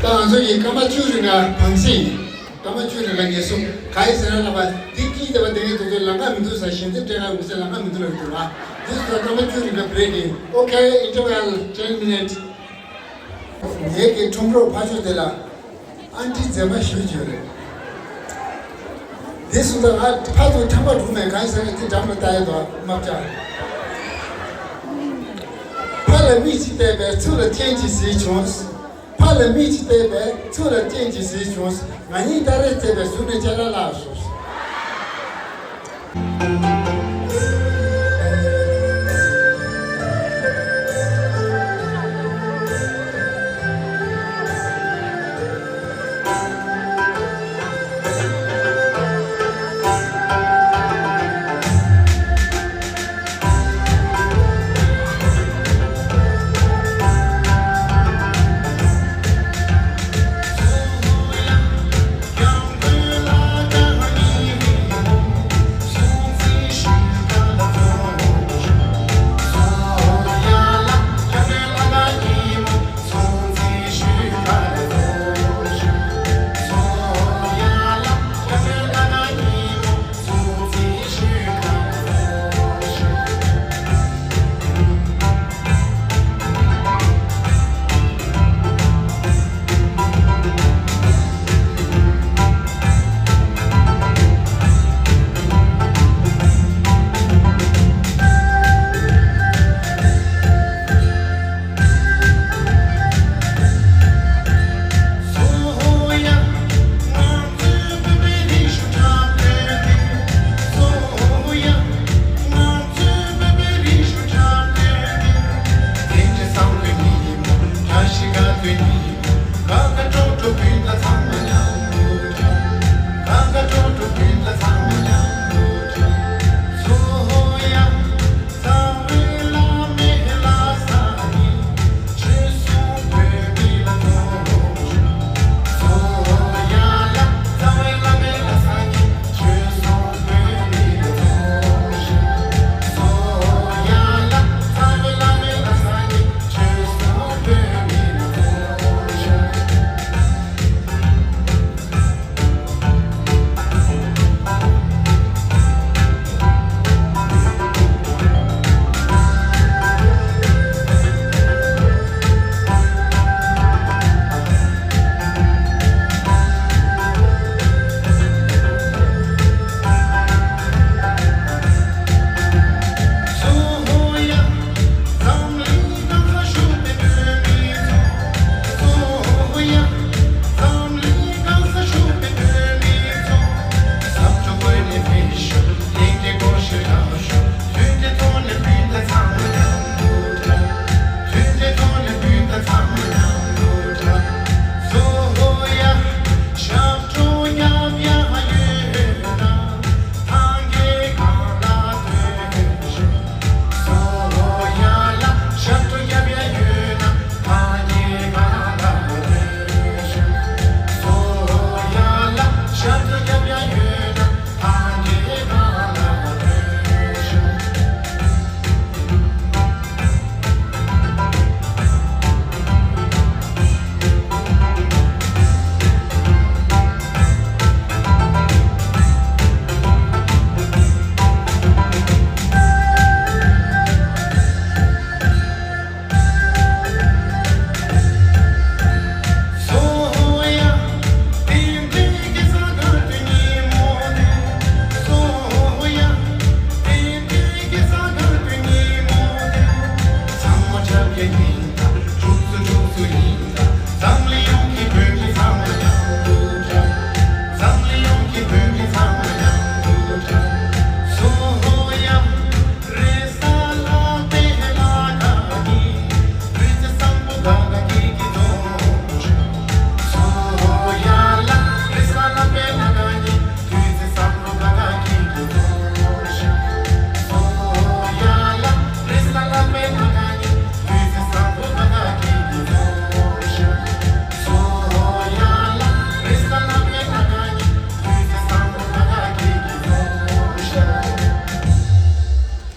ད་ང་ཚོ་ཡི་སྐར་མ་བཅུ་རིང་ལ་བང་སྲིད་ཡིན། སྐར་མ་བཅུ་རིང་ལ་ངལ་གསོ། གང་ཡིན་ཟེར་ན་ལབ་པ་འདི་དཀྱིལ་དེ་བ་དེ་ངའི་དུས་ཚོད་ལམ་ཁ་མི་འདུག་ས། ཞལ་འཛེམ་སྤྲད་ཁ་མི་ཟེར། ལམ་ཁ་མི་འདུག་ལབ་འདུག་བ། འདི་ཚོ་སྐར་མ་བཅུ་རིང་ལ་བྷི་རེག་ཡིན། ཨོ་ཁེ། Interval ten minutes. ངེད་ཀྱི་ཁྲོམ་རོགས་ཕ་ཆོས་དེ་ལ་ཨན་ཏི་མཛེས་མ་ཞུ་རྒྱུ་རེད། འདི་སུ་ད་ང་ཕ་ཚོ་ཐང་པ་དྲུག་མེད། གང་ཡིན་ཟེར་ན་དེ་འགྲམ་ལ་ལྟ་ཡ་དོ་མ་བྱ། ཕར་ལ་མིག་གཅིག་བལྟས་པས་ཚུར་ལ་སྤྱན་གཅིག་གཟིགས་བྱུང་། ཕར་ལ་མིག་གཅིག་བལྟས་པས་ཚུར་ལ་སྤྱན་གཅིག་གཟིགས་བྱུང་། ང་གཉིས་ད་རེས་བལྟས་པས་གཟུགས་ནས་ཅ་ལག་ལགས་སོ།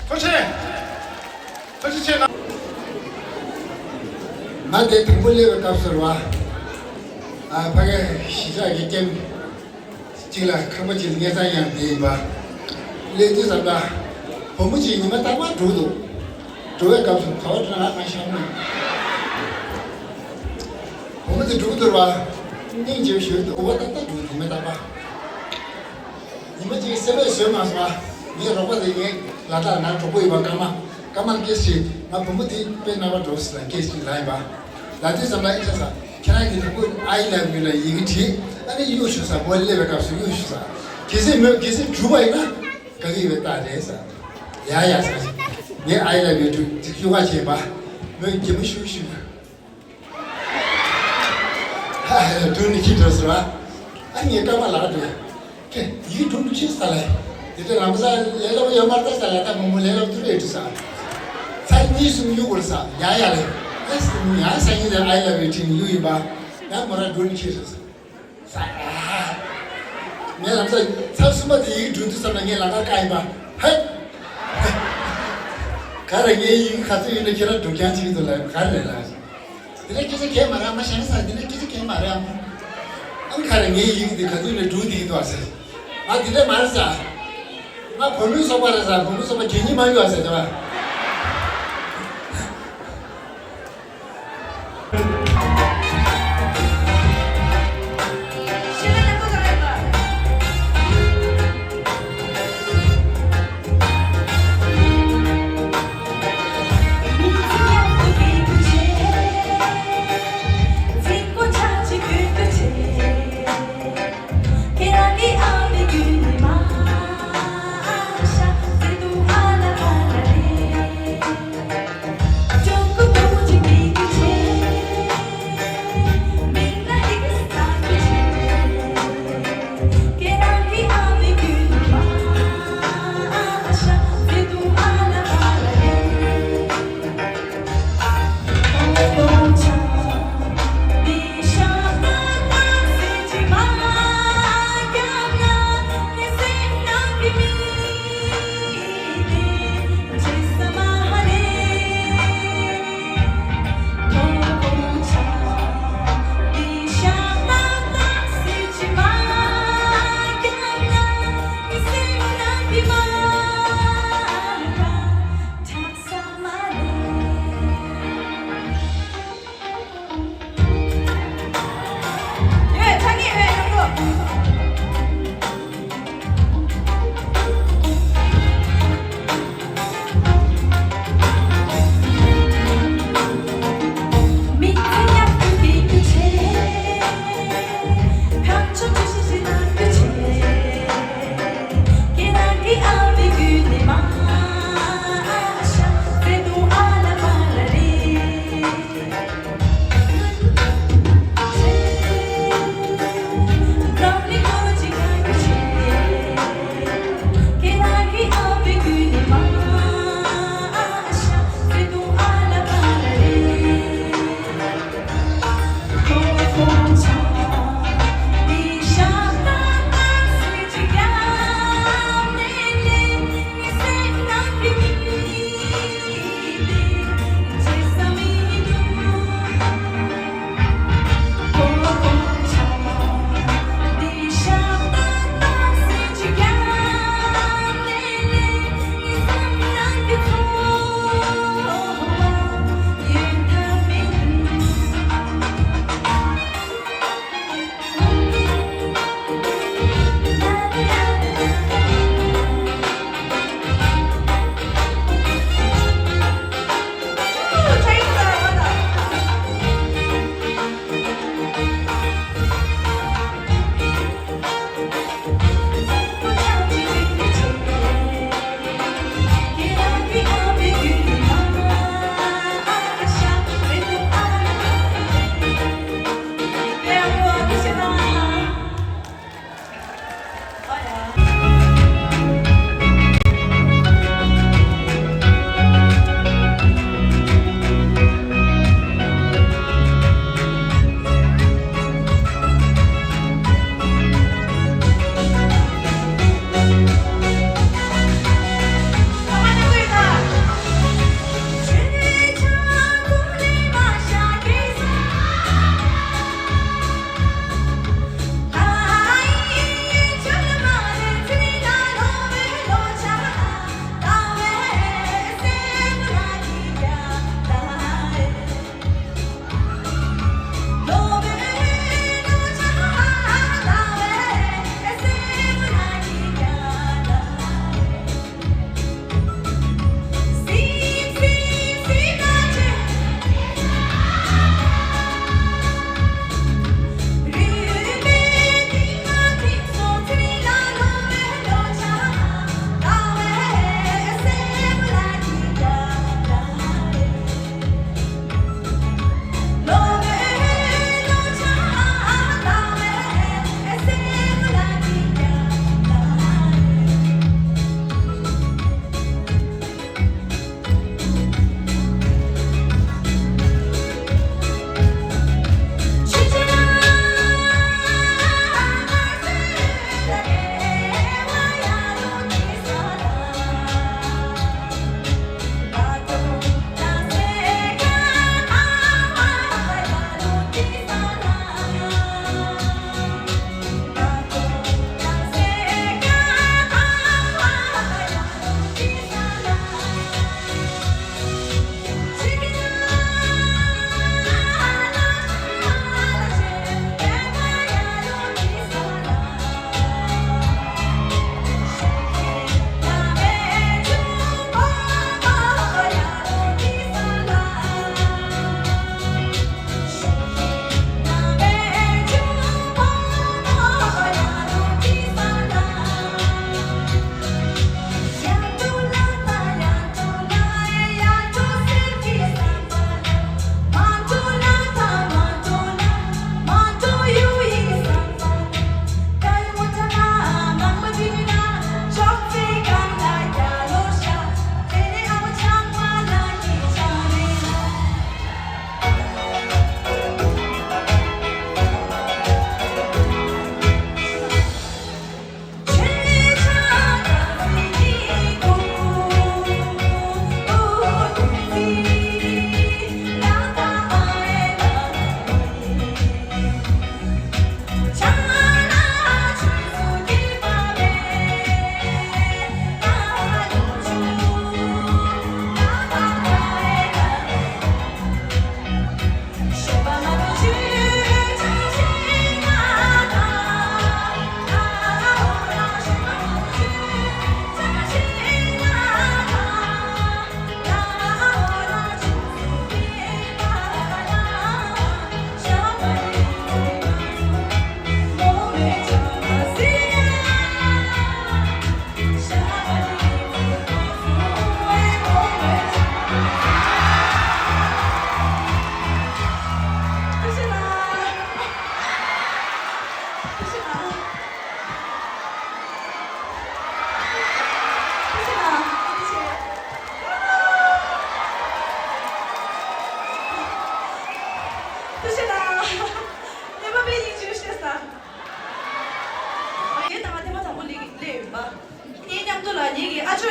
ཐུགས་རྗེ་ཆེ། ཐུགས་རྗེ་ཆེ་གནང་། ང་དེ་དང་པོ་སླེབས་པའི་སྐབས་སུ་རེད་བ། ཨ་ཕ་གི་གཞིས་ཆགས་ཀྱི་ཀེམ་གཅིག་ལ་ཁང་པ་གཅིག་ལ་ངེད་ཚང་ཡང་དེ་ཡིན་པ། སླེབས་དུས་ཙམ་ལ་བུ་མོ་གཅིག་ཉི་མ་རྟག་པར་འགྲོ་འདུག་འགྲོ་བའི་སྐབས་སུ་ག་བ་འགྲོ་ན་ང་ཤར་མོ། བུ་མོ་དེ་འགྲོ་གི་འདུག་རེད་བ། སྙིང་རྗེ་པོ་ཞིག་འདུག་འོ་བ་ཏག་ཏག་འགྲོ་འདུག་ཉི་མ་རྟག་པར། ཉི་མ་གཅིག་སེམས་པས་བཟོད་མ་སོང་བ། ངའི་རོགས་པ་དེ་ངའི་ལ་དྭགས་ནང་གྲོགས་པོ་ཡིན་པ་ཀརྨ། ཀརྨ་ལ་སྐད་ཆ་དྲིས། ང་བུ་མོ་དེ་དཔེ་རྣམ་པ་འགྲོ་ཟེར་ལ་སྐད་ཅིག་ལབ་ཡིན་པ། ལབ་དུས་ཙམ་ལ་ཨི་ཁྲ་ས་ཁྱེད་རང་གི་ལུས་པོ་I love you ལ་ཡི་གེ་བྲིས། ཨ་ནི་གཡུག་ཞུ་ས་མོ་སླེབས་པའི་སྐབས་སུ་གཡུག་ཞུ་ས། གལ་སྲིད་མོས་གལ་སྲིད་གྲུབ་པ་ཡིན་ན་དགའ་གི་ཡོད་རྟགས་རེད་ཟེར། ཡ་ཡ་ཟེར། ངས་I love you བྲིས་གཡུག་ག་བྱས་པ། མོས་གད་མོ་ཤུགས་ཤུགས། ཧ་ཧ་ཡ་དྲུང་ནི་ཁྱི་འགྲོ་ཟེར་བ། ཨ་ནི་ངས་སྐར་མ་ལག་འགྲོ་ཡ། ཀེ་ཡིག་དྲུང་དུ་ཕྱིན་ས་ལ། དེ་དུས་ལམ་སང་ལས་སླ་པོ་ཡོད་མ་རེད་ས་ལ་ད་མོ་མོ་ལས་སླ་པོ་དུ་རེད་དུ་ས། ཚར་གཉིས་གསུམ་གཡུག་དགོས་ས་ཡ་ཡ་རེད། ཨ་སི་ཡང་སང་ཉིན་ལ་I love you བྲིས་ནས་གཡུག་ཡིན་པ། ཡང་མོ་རང་དྲུང་ནི་ཁྱི་རེད་ས། ས་ཡ། ངས་ལམ་སང་ཚར་གསུམ་པ་དེ་ཡིག་དྲུང་དུ་བསམ་ན་ངས་ལམ་ཁ་བཀག་ཡིན་པ། ཧེ། ག་རེ་ངའི་ཡིག་ག་ཚོད་ཡོད་ན་ཁྱེད་རང་སྒྲུབ་རྐྱང་བྱེད་ཀྱི་འདུག་ལབ་ག་རེ་རེད་ལ། དེ་ནས་སྐད་ཆ་གས་མ་རེད་མ་གཞན་ས་དེ་ནས་སྐད་ཆ་གས་མ་རེད་ཨ། ཨ་ནི་ག་རེ་ངའི་ཡིག་འདི་ག་དུས་ནས་འགྲུབ་བསྡད་ཀྱི་འདུག་ཨ་ཟེར། ང་དེ་འདྲས་མ་རེད་ས། ང་བོད་མི་ཚོགས་པ་རེད་ས་བོད་མི་ཚོགས་པ་གད་སྙིགས་མ་གཡུག་ཨ་ཟེར་དེ་བ།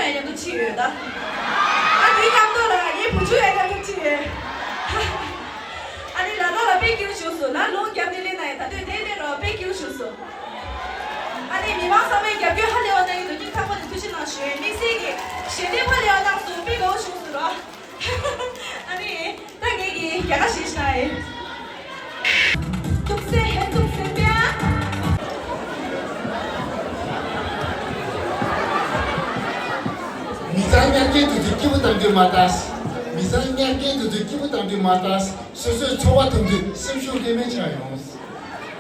མཉམ་དུ་ཕྱིན་ཡོད་ད། ཨ་དེའི་མཉམ་དུ་ལ་ངའི་བུ་ཆུང་ཡང་མཉམ་དུ་ཕྱིན་ཡོད། ཨ་ནི་ལ་ལོ་ལ་དཔེ་སྐྱིད་པོ་བྱུང་སོང་། ལ་ལོ་རྒྱབ་ནས་སླེབས་ན་ཡང་ད་དུང་དེ་ནས་རོ་དཔེ་སྐྱིད་པོ་བྱུང་སོང་། ཨ་ནི་མི་མང་ཚང་མས་རྒྱབ་སྐྱོར་ཧ་ལས་པ་གནང་གི་འདུག་སྙིང་ཐག་པ་ནས་ཐུགས་རྗེ་གནང་ཞུ་ཡས། དམིགས་བསལ་གྱི་ཞལ་འདེབས་ཧ་ལས་པ་གནང་སོང་། དཔེ་དགའ་པོ་བྱུང་སོང་རོ། ཨ་ནི་ད་ངེད་ཀྱིས་རྒྱ་གར་གཞས་ཤིག་གནང་ཡིན། ཐུགས་སེམས་ཧན་ཐུགས་སེམས་པ། མི་ཚང་ཉར་མཁན་དེ་ཚོས་སྐྱིད་པོ་གཏོང་དུས་མ་ལྟ། མི་ཚང་ཉར་མཁན་དེ་ཚོས་སྐྱིད་པོ་གཏོང་དུས་མ་ལྟ། སོ་སོའི་འཚོ་བ་ཐོབ་དུས་སེམས་ཤུགས་ལྷད་མེད་ཆགས་ཡོང་།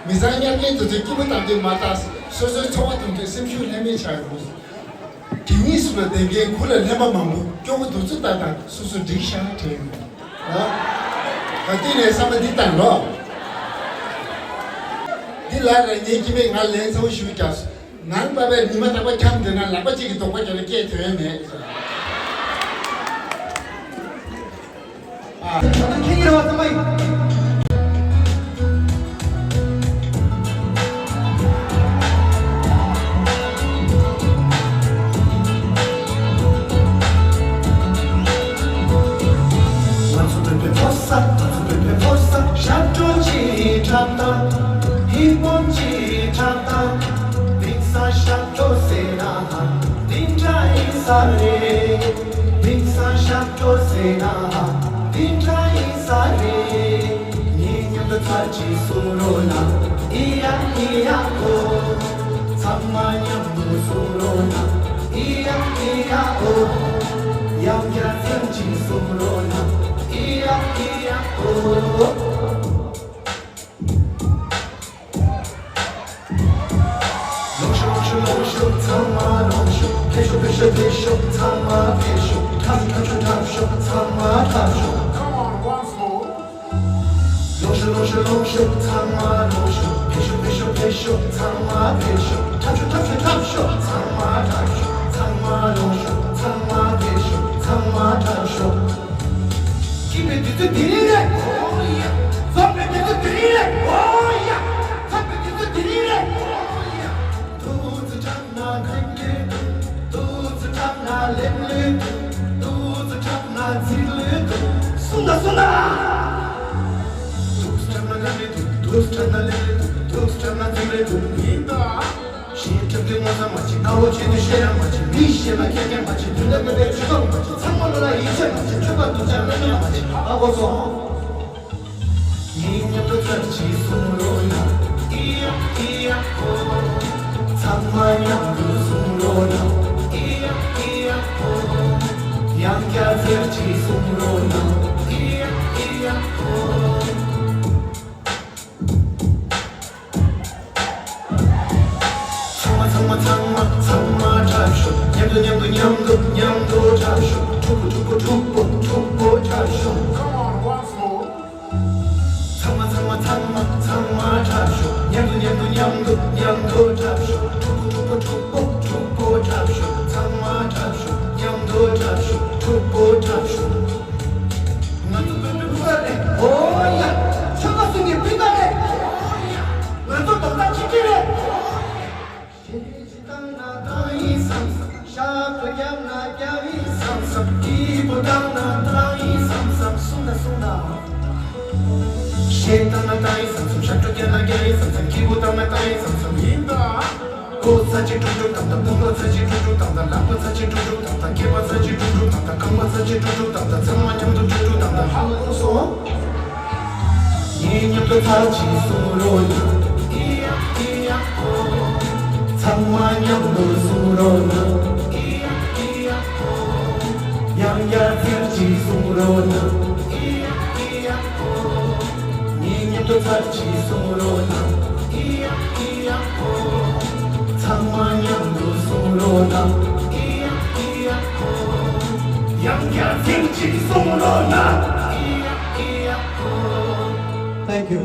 མི་ཚང་ཉར་མཁན་དེ་ཚོས་སྐྱིད་པོ་གཏོང་དུས་མ་ལྟ། སོ་སོའི་འཚོ་བ་ཐོབ་དུས་སེམས་ཤུགས་ལྷད་མེད་ཆགས་ཡོང་། དེ་གཉིས་སུ་ལ་བསྡད་མཁན་གུ་ལ་ལྷན་པ་མང་པོ་སྐྱོ་པོ་འདུག་ཚུལ་ལྟ་དང་སོ་སོ་འགྲིག་ཤག་དྲན་ཡོང་། ད་ལྟ་ནས་བསམ་པ་འདི་བཏང་རོགས། འདི་ལ་ར་ངའི་ཁྱིམ་པས་ང་ལན་ཚ་བོ་ཞུ་རྒྱག་སོང་། ནང་པ་བས་ཉི་མ་རྟག་པར་འཁྱམས་བསྡད་ན་ལག་པ་གཅིག་གིས་རྡོག་པ་རྒྱབ་ན་སྐད་ཐོན་ཡ་མེད། ཨ། ཁྱེད་ཀྱི་རེ་བ་ཚང་མ་ཡིན། ང་ཚོ་བོད་པའི་ཕོ་གསར། ང་ཚོ་བོད་པའི་ཕོ་གསར། ཞབས་བྲོ་ཅིག་འཁྲབ་དང་། ཧི་པོབ་ཅིག་འཁྲབ་དང་། དེང་སང་ཞབས་བྲོ་ཟེར་ན་འདི་འདྲ་ཡིན་ས་རེད། དེང་སང་ཞབས་བྲོ་ཟེར་ན་འདི་འདྲ་ཡིན་ས་རེད། ངའི་མཉམ་དུ་ཚར་གཅིག་གསུང་རོགས་གནང་། ཨི་ཡ་ཨི་ཡ་ཨོ། ཚང་མ་མཉམ་དུ་གསུང་རོགས་གནང་། ཨི་ཡ་ཨི་ཡ་ཨོ། ཡང་བསྐྱར་ཚར་གཅིག་གསུང་རོགས་གནང་། ཨི་ཡ་ཨི་ཡ་ཨོ། ལོངས་ཤོག་ལོངས་ཤོག་ལོངས་ཤོག་ཚང་མ་ལོངས་ཤོག་ཕེབས་ཤོག་ཕེབས་ཤོག་ཕེབས་ཤོག་ཚང་མ་ཕེབས་ཤོག་འཁྲབ་ཤོག་འཁྲབ་ཤོག་འཁྲབ་ཤོག་ཚང་མ་འཁྲབ་ཤོག Come on, once more. ལོངས་ཤོག་ལོངས་ཤོག་ལོངས་ཤོག་ཚང་མ་ལོངས་ཤོག་ཕེབས་ཤོག་ཕེབས་ཤོག་ཕེབས་ཤོག་ཚང་མ་ཕེབས་ཤོག་འཁྲབ་ཤོག་འཁྲབ་ཤོག་འཁྲབ་ཤོག་ཚང་མ་འཁྲབ་ཤོག་ཚང་མ་ལོངས་ཤོག་ཚང་མ་ཕེབས་ཤོག་ཚང་མ་འཁྲབ་ཤོག་སྐྱིད་པའི་དུས་ཚོད་དེ་རིང་རེད། འཛོམས་པའི་དུས་ཚོད་དེ་རིང་རེད། འཚམས་པའི་དུས་ཚོད་དེ་རིང་རེད། ཏོག་ཙམ་འཁྲབ་ན་ཁྲིག་ཁྲིག་འདུག་ཏོག་ཙམ་འཁྲབ་ན་ལེབ་ལེབ་འདུག་ཏོག་ཙམ་འཁྲབ་ན་ཚིག་ལེབ་འདུག་གསུངས་དང་གསུངས་དང་། ཏོག་ཙམ་འཁྲབ་ན་ལེབ་ལེབ་འདུག་ཏོག་ཙམ་འཁྲབ་ན་ལེབ་ལེབ་འདུག་ཏོག་ཙམ་འཁྲབ་ན་ཚིག་ལེབ་འདུག་ཡིན་ད། གཞན་འཁྲབ་དུས་ངོ་ཚ་མ་བྱེད། དགའ་བོ་བྱེད་དུས་བཤད་ཡ་མ་བྱེད། མི་ཤེས་ན་ཁྱེད་ཀྱང་མ་བྱེད། དུས་ལ་མི་བས་ཇུས་གཏོགས་མ་བྱེད། ཚང་མ་བློ་ལ་ཡིད་ཆེས་མ་བྱེད། ཆོས་པ་སྡུག་ཅག་རྣམ་གཡེང་མ་བྱེད། ཨ་ཁོ་ཚོ། ངའི་མཉམ་དུ་ཚར་གཅིག་གསུང་རོགས་གནང་། ཨི་ཡ་ཨི་ཡ་ཨོ། ཚང་མ་མཉམ་དུ་གསུང་རོགས་གནང་། ཨི་ཡ་ཨི་ཡ་ཨོ། ཡང་བསྐྱར་ཚར་གཅིག་གསུང་རོགས་གནང་། ཨི་ཡ་ཨི་ཡ་ཨོ། ཚང་མ་ཚང་མ་ཚང་མ་ཚང་མ་འཁྲབ་ཤོག་མཉམ་དུ་མཉམ་དུ་མཉམ་དུ་མཉམ་དུ་འཁྲབ་ཤོག་འཁྲུག་པོ་འཁྲུག་པོ་འཁྲུག་པོ་འཁྲུག་པོ་འཁྲབ་ཤོག Come on, once more. ཚང་མ་ཚང་མ་ཚང་མ་ཚང་མ་འཁྲབ་ཤོག་མཉམ་དུ་མཉམ་དུ་མཉམ་དུ་མཉམ་དུ་འཁྲབ་ཤོག་འཁྲུག་པོ་འཁྲུག་པོ་འཁྲུག་པོ་འཁྲུག་པོ་འཁྲབ་ཤོག་ཚང་མ་འཁྲབ་ཤོག་མཉམ་དུ་འཁྲབ་ཤོག་འཁྲུག་པོ་འཁྲབ་ཤོག་ང་ཚོ་བོད་པའི་བུ་ག་རེད། ཨོ་ཡ། ཆོལ་ཁ་གསུམ་གྱི་སྤུན་ཟླ་རེད། ང་ཚོ་རྡོག་རྩ་གཅིག་སྒྲིལ་རེད། ཞེ་ཅིག་བཏང་ན་བཏང་ཡིན་བསམ་བསམ། ཞབས་བྲོ་བརྒྱབ་ན་བརྒྱབ་ཡིན་བསམ་བསམ། སྐྱིད་པོ་བཏང་ན་བཏང་ཡིན་བསམ་བསམ། གསུངས་དང་གསུངས་དང་། གཞས་བཏང་ན་བཏང་ཡིན་བསམ་བསམ། ཞབས་བྲོ་བརྒྱབ་ན་བརྒྱབ་ཡིན་བསམ་བསམ། སྐྱིད་པོ་བཏང་ན་བཏང་ཡིན་བསམ་བསམ་ཡིན་ད། མགོ་ཚ་ཅིག་དཀྲུག་དཀྲུག་བཏང་དང་། དཔུང་ལོ་ཚ་ཅིག་དཀྲུག་དཀྲུག་བཏང་དང་། ལག་པ་ཚ་ཅིག་དཀྲུག་དཀྲུག་བཏང་དང་། སྐེད་པ་ཚ་ཅིག་དཀྲུག་དཀྲུག་བཏང་དང་། རྐང་པ་ཚ་ཅིག་དཀྲུག་དཀྲུག་བཏང་དང་། ཚང་མ་མཉམ་དུ་དཀྲུག་དཀྲུག་བཏང་དང་། ཧ་གོ་སོང་། ངའི་མཉམ་དུ་ཚར་གཅིག་གསུང་རོགས་གནང་། ཨི་ཡ་ཨི་ཡ་ཨོ། ཚང་མ་མཉམ་དུ་གསུང་རོགས་གནང་། ཨི་ཡ་ཨི་ཡ་ཨོ། ཡང་བསྐྱར་ཚར་གཅིག་གསུང་རོགས་གནང་། ཨི་ཡ་ཨི་ཡ་ཨོ། ངའི་མཉམ་དུ་ཚར་གཅིག་གསུང་རོགས་གནང་། ཨི་ཡ་ཨི་ཡ་ཨོ། ཚང་མ་མཉམ་དུ་གསུང་རོགས་གནང་། ཨི་ཡ་ཨི་ཡ་ཨོ། ཡང་བསྐྱར་ཚར་གཅིག་གསུང་རོགས་གནང་། ཨི་ཡ་ཨི་ཡ་ཨོ། Thank you.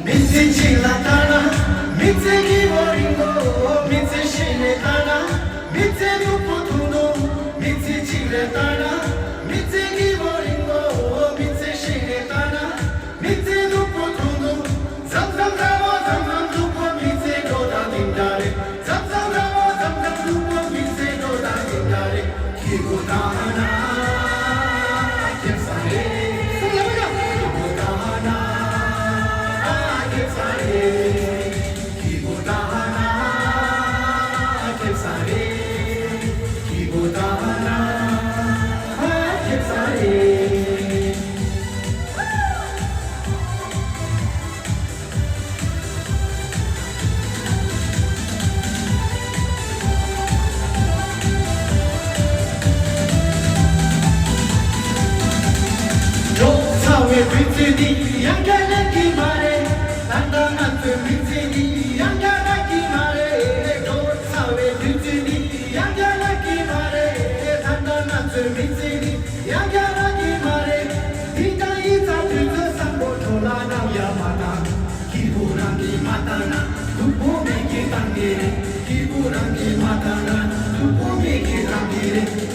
མི་ཚེ་གཅིག་ལ་ལྟ་ན། མི་ཚེ་གི་བ་རིང་པོ། མི་ཚེ་ཤི་ནས་ལྟ་ན། མི་ཚེ་སྡུག་པོ་ཐུང་ཐུང་། མི་ཚེ་གཅིག་ལ་ལྟ་ན། མི་ དུས་ཚོད་འདི་ཡང་བསྐྱར་སླེབས་ཀྱི་མ་རེད། ད་ལྟ་ང་ཚོའི་མི་ཚེ་འདི་ཡང་བསྐྱར་རག་གི་མ་རེད། འགྲོ་ཚར་བའི་དུས་ཚོད་འདི་ཡང་བསྐྱར་རག་གི་མ་རེད། ད་ལྟ་ང་ཚོའི་མི་ཚེ་འདི་ཡང་བསྐྱར་རག་གི་མ་རེད། འདི་ལྟར་ཡིན་ཙང་དུས་ཚོད་བཟང་པོ་འཕྲོ་བརླག་གནང་ཡ་མ་གནང་། སྐྱིད་པོ་རང་གིས་མ་བཏང་ན། སྡུག་པོ་མི་གིས་བཏང་གི་རེད། སྐྱིད་པོ་རང་གིས་མ་བཏང་ན། སྡུག་པོ་མི་གིས་བཏང་གི་རེད།